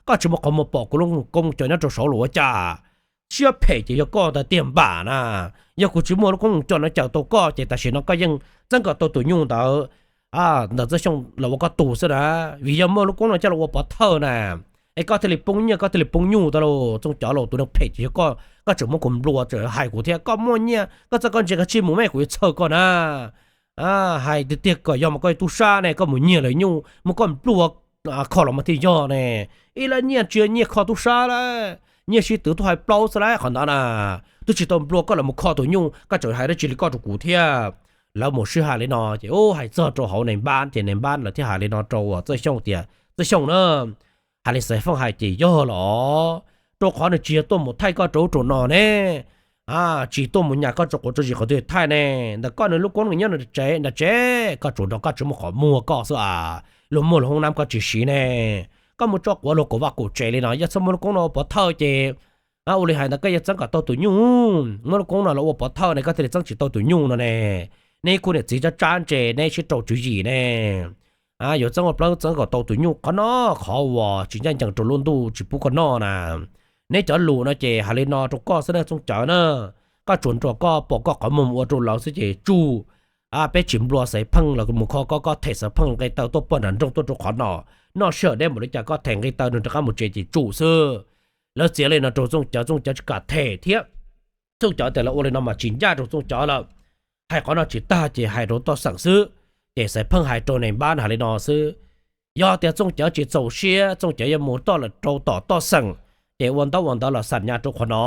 Koj tsis muaj qhov muag pom kuv lub koob cov nyob rau saud los ua cas? Siab phem ces yog koj ntag tiag npam na. Yog kuv tsis muaj lub koob coj no caw tau koj ces tam sim no koj yeej txeeb kom tau tus nyuj ntawd ntawm Txawj Xyooj los ua koj tug xwb na. Vim yog muaj lub koob no coj los ua pov thawj na, es koj thiaj li poob nyiaj koj thiaj li poob nyuj tau lauj. Txooj Cawv lauj, tus neeg phem ces yog koj, koj tseem muab kuv nplua tseem hais kuv thiab, koj muaj nyiaj koj txawj koj ntse koj tsij mus mas kuv yuav txhawj koj na. Hais tiag tiag kom yog mas koj tub sab ne, koj mus nyiag lawv nyuj muab koj nplua kho los mas thiaj yog ne. Ib lab nyiaj tsis yog nyiaj kho tub sab lawm, nyiaj sib twv tuaj hais plaub xwb lawm qhov ntawd na. Twb tsis tau nplua koj los mus kho tus nyuj, koj tseem hais dab tsi li koj rau kuv thiab? Lawv mus sib hais li no ces hais txog rau hauv nais npab ces nais npab lawv thiaj hais li no rau Txawj Xyooj tias Txawj Xyooj na, hais li Xaiv Pheej hais ces yog los, rau qhov nws tsis yog tuaj mus thaij koj rau ub rau no ne, tsis tuaj mus nyas koj tso quav tso zis qhov twg thaij ne. Ntawm koj nws lub koob nws nyob nram tsev, koj tsuas nrog koj tsis muaj qhov muag koj xwb as, luag muaj luag hoob nab koj tsis siv ne. Koj mus tso quav luag kaum vaj kaum tsev li no, yog txhob muaj lub koob no ua pov thawj ces ua li hais ntawd koj yuav txeeb kom tau tus nyuj. Muab lub koob no los ua pov thawj ne koj thiaj li txeeb tsis tau tus nyuj no ne. Neb khub niam txiv tsab tsab ntse neb sib rau tswv yim ne, yuav txeeb ua plaub txeeb kom tau tus nyuj. Qhov no qhov uas tsis ncaj ncees rau lub ntuj tsis pub koj noj na. Neb cov lus no ces hais li no rau koj xwb na Txooj Cawv na, koj tsuas nrog koj pom koj qhov muag mus ua rau lawv xwb ces tsuj. Peb tsis nplua Xaiv Pheej los mus kho koj, koj them Xaiv Pheej nqe taw tuaj pog nram nroog tuaj rau qhov no, noj sij hawm deb npaum li cas koj them nqe taw nws rov qab mus tsev ces tsum xwb. Lawv txiav li no rau Txooj Cawv, Txooj Cawv tsis kam them thiab. Txooj Cawv tias lawv ua li no mas tsis ncaj rau Txooj Cawv lawm. Hais qhov no tsis tag ces hais rau toj xeem xwb. Ces Xaiv Pheej hais rau nais npab hais li no xwb, yog tias Txooj Cawv tsis txaus siab, Txooj Cawv yuav mus toj lawm rau tom toj xeem, ces ua ntaub ua ntawv los xam nyas rau qhov no.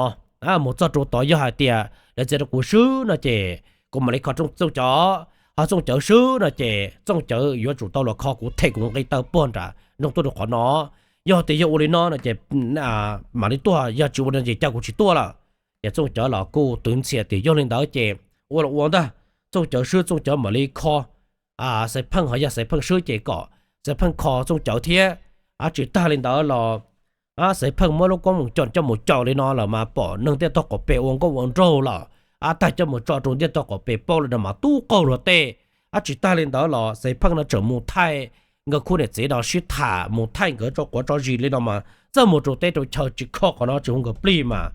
Mus txog rau tod yog hais tias lawv txiav rau kuv swb no ces kuv mam li kho Txooj Cawv, ho Txooj Cawv swb no ces Txooj Cawv yuav tsum tau los kho kuv them kuv nqe taw pog nram nroog tuaj rau qhov no. Yog tias yog ua li no no ces mam li tuaj, yog tsis ua li no ces cia kuv tsis tuaj lawm. Ces Txooj Cawv los kuj twv ntxhias tias yog li ntawd ces ua los ua ntag. Txooj Cawv swb Txooj Cawv mam li kho Xaiv Pheej, ho yog Xaiv Pheej swb ces kom Xaiv Pheej kho Txooj Cawv thiab. Tsis tag li ntawd los Xaiv Pheej muab lub koob mus coj coj mus caum li no los mas pom neeg ntiaj tog qaum pem ua nkauj ua nraug los, tag coj mus tso rau ntiaj tog qaum pem paub li no mas tub qaug luag tej. Tsis tag li ntawd los Xaiv Pheej no tseem mus thaij nkawd khub niam txiv no sib tham, mus thaij nkawd tso quav tso zis li no mas txawj mus rau teb rau chaw tsis kho qhov no tsis hu nkawd plig mas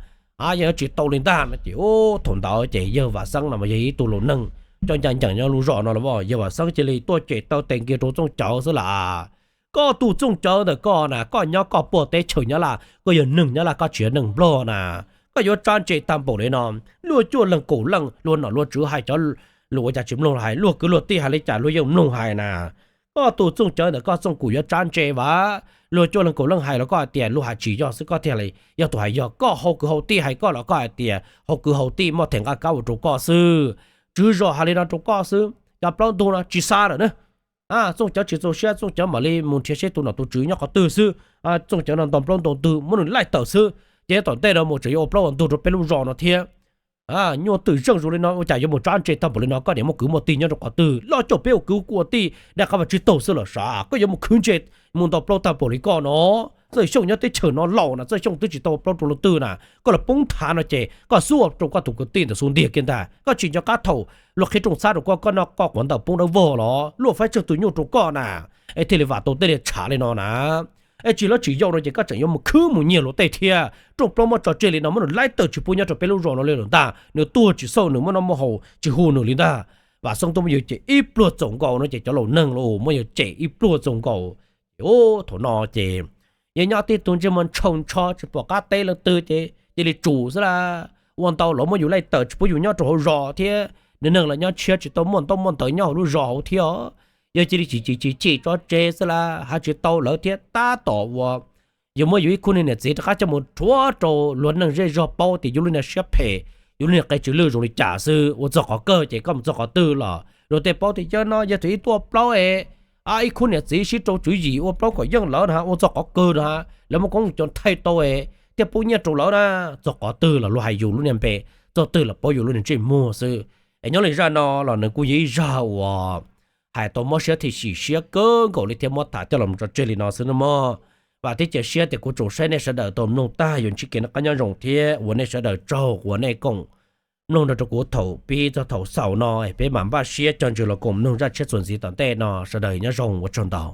yog tsis tau li ntag no ces thaum ntawd ces yawg Vam Xeeb no mas yog ib tug laus neeg coj ncaj ncees nyob lub zos no los, yawg Vam Xeeb cia li tuaj cem taw tes nkiag rau Txooj Cawv xwb las. Koj tus Txooj Cawv ntawm koj na, koj nyob koj puag teb chaws Nyab Laj, koj yog neeg Nyab Laj koj tsis yog neeg Nplog na. Koj yuav tsab ntse tag npaum li no, luag cuaj leeg kaum leej luag nom luag tswv hais cov lus ua cas tsis mloog los hais, luag kwv luag tij hais li cas luag yeej mloog hais na. Koj tus Txooj Cawv ntawm koj Txooj Cawv yuav tsab ntse vas, luag cuaj leeg kaum leej hais los koj hais tias luag hais tsis yog xwb, koj thiaj li yog tus hais yog. Koj hau kwv hau tij hais koj los koj hais tias hau kwv hau tij muaj them nqaj kab ua rau koj xwb. Tswv zos hais li no rau koj xwb, cov plaub ntug no tsis xa lawm na. Txooj Cawv tsis txaus siab, Txooj Cawv mam li mus nrhiav seb tus nom tus tswv nyob qhov twg xwb. Txooj Cawv no nto plaub nto ntug muab nws laij tawm xwb, ces tom ntej no mus tseem yuav ua plaub ua ntug rau peb lub zos no thiab. Nyuaj twm zeej zus li no ua cas yuav mus tsab ntse tag npaum li no, koj niam muaj kwv muaj tij nyob rau qhov twg, loj cuag peb ua kwv ua tij dab qab vaj tsib taug xwb los sav, koj yuav mus khwv ntse mus nto plaub tag npaum li koj no. Txawj Xyooj nyob teb chaws no laus na, Txawj Xyooj twb tsis tau ua plaub rau luag twg na, koj los poob thav no ces koj xub ua rau koj tus kwv tij ntawd xub ntiag kiag ntag. Koj tsis nco qab thaum luag qhib rooj txhab rau koj, koj noj koj quav ntawm poob dawb vog los luaj faib tsawg tus nyuj rau koj na, es thiaj li vam tau tej niag tshav li no na. Es tsis lawv tsis yau no ces koj tseem yuav mus khwb mus nyiag luag tej thiab. Rooj plaub muab tso tseg li no, muab nws laib tawm tsis pub nyob rau peb lub zos no li lawm ntag. Nws tuag tsis xauj nws, muaj noj muaj haus tsis hu nws li ntag. Vam Xoob tuaj muab yawg cem ib pluag txaus nkaus no ces cov laus neeg los muab yawg cem ib pluag txaus nkaus. Ces thaum no ces yawg nyob tib tug ntsej muag ntshau ntsho tsis pom qab teb leej twg ces cia li tsum xwb las. Ua ntau los muab yus laij tawm tsis pub yus nyob rau hauv zos thiab, nws neeg los nyob tshiab tsis tau muaj ntaub muaj ntawv nyob hauv lub zos hauv thiab. Yawg cia li chim chim chim chim tso tseg xwb las, hais tsis tau lawv thiab. Tab tom uas yawg muab yus ib khub niag niam txiv rov qab coj mus rhuav rau luag neeg zej zog paub tias yus lub niag siab phem, yus lub niag qe tsis lwj zoo li cas xwb. Ua txog qhov kawg ces koj mus txog qhov twg los luag tej paub tias yawg no yog tus ib tuaj plaub es ib khub niam txiv sib rau tswv yim ua plaub kom yeej lawv na, ua txog qhov kawg na, lawv muab koob cov thaij tau es thiaj pub nyiaj rau lawv na. Txog qhov twg los luag hais yus lub niag npe, txog twg los paub yus lub niag ntsej muag xwb. Es nyob li zaj no los nws kuj yog ib zaj uas hais tau mob siab thiab xyem siab kawg nkaus li thiab muab tham coj los tso tseg li no xwb nawb mog. Vam thiab cia siab tias kuv tsoom saib nej sawv daws tau mloog tag yuav ntsib kev noj qab nyob zoo thiab ua nej sawv daws tsaug uas nej koom mloog nrog rau kuv thaum pib txog thaum xaus no. Peb mam npaj siab cog ntsws los koom mloog zaj tshiab txuas ntxiv tom ntej no, sawv daws nyob zoo, ua tsaug ntau.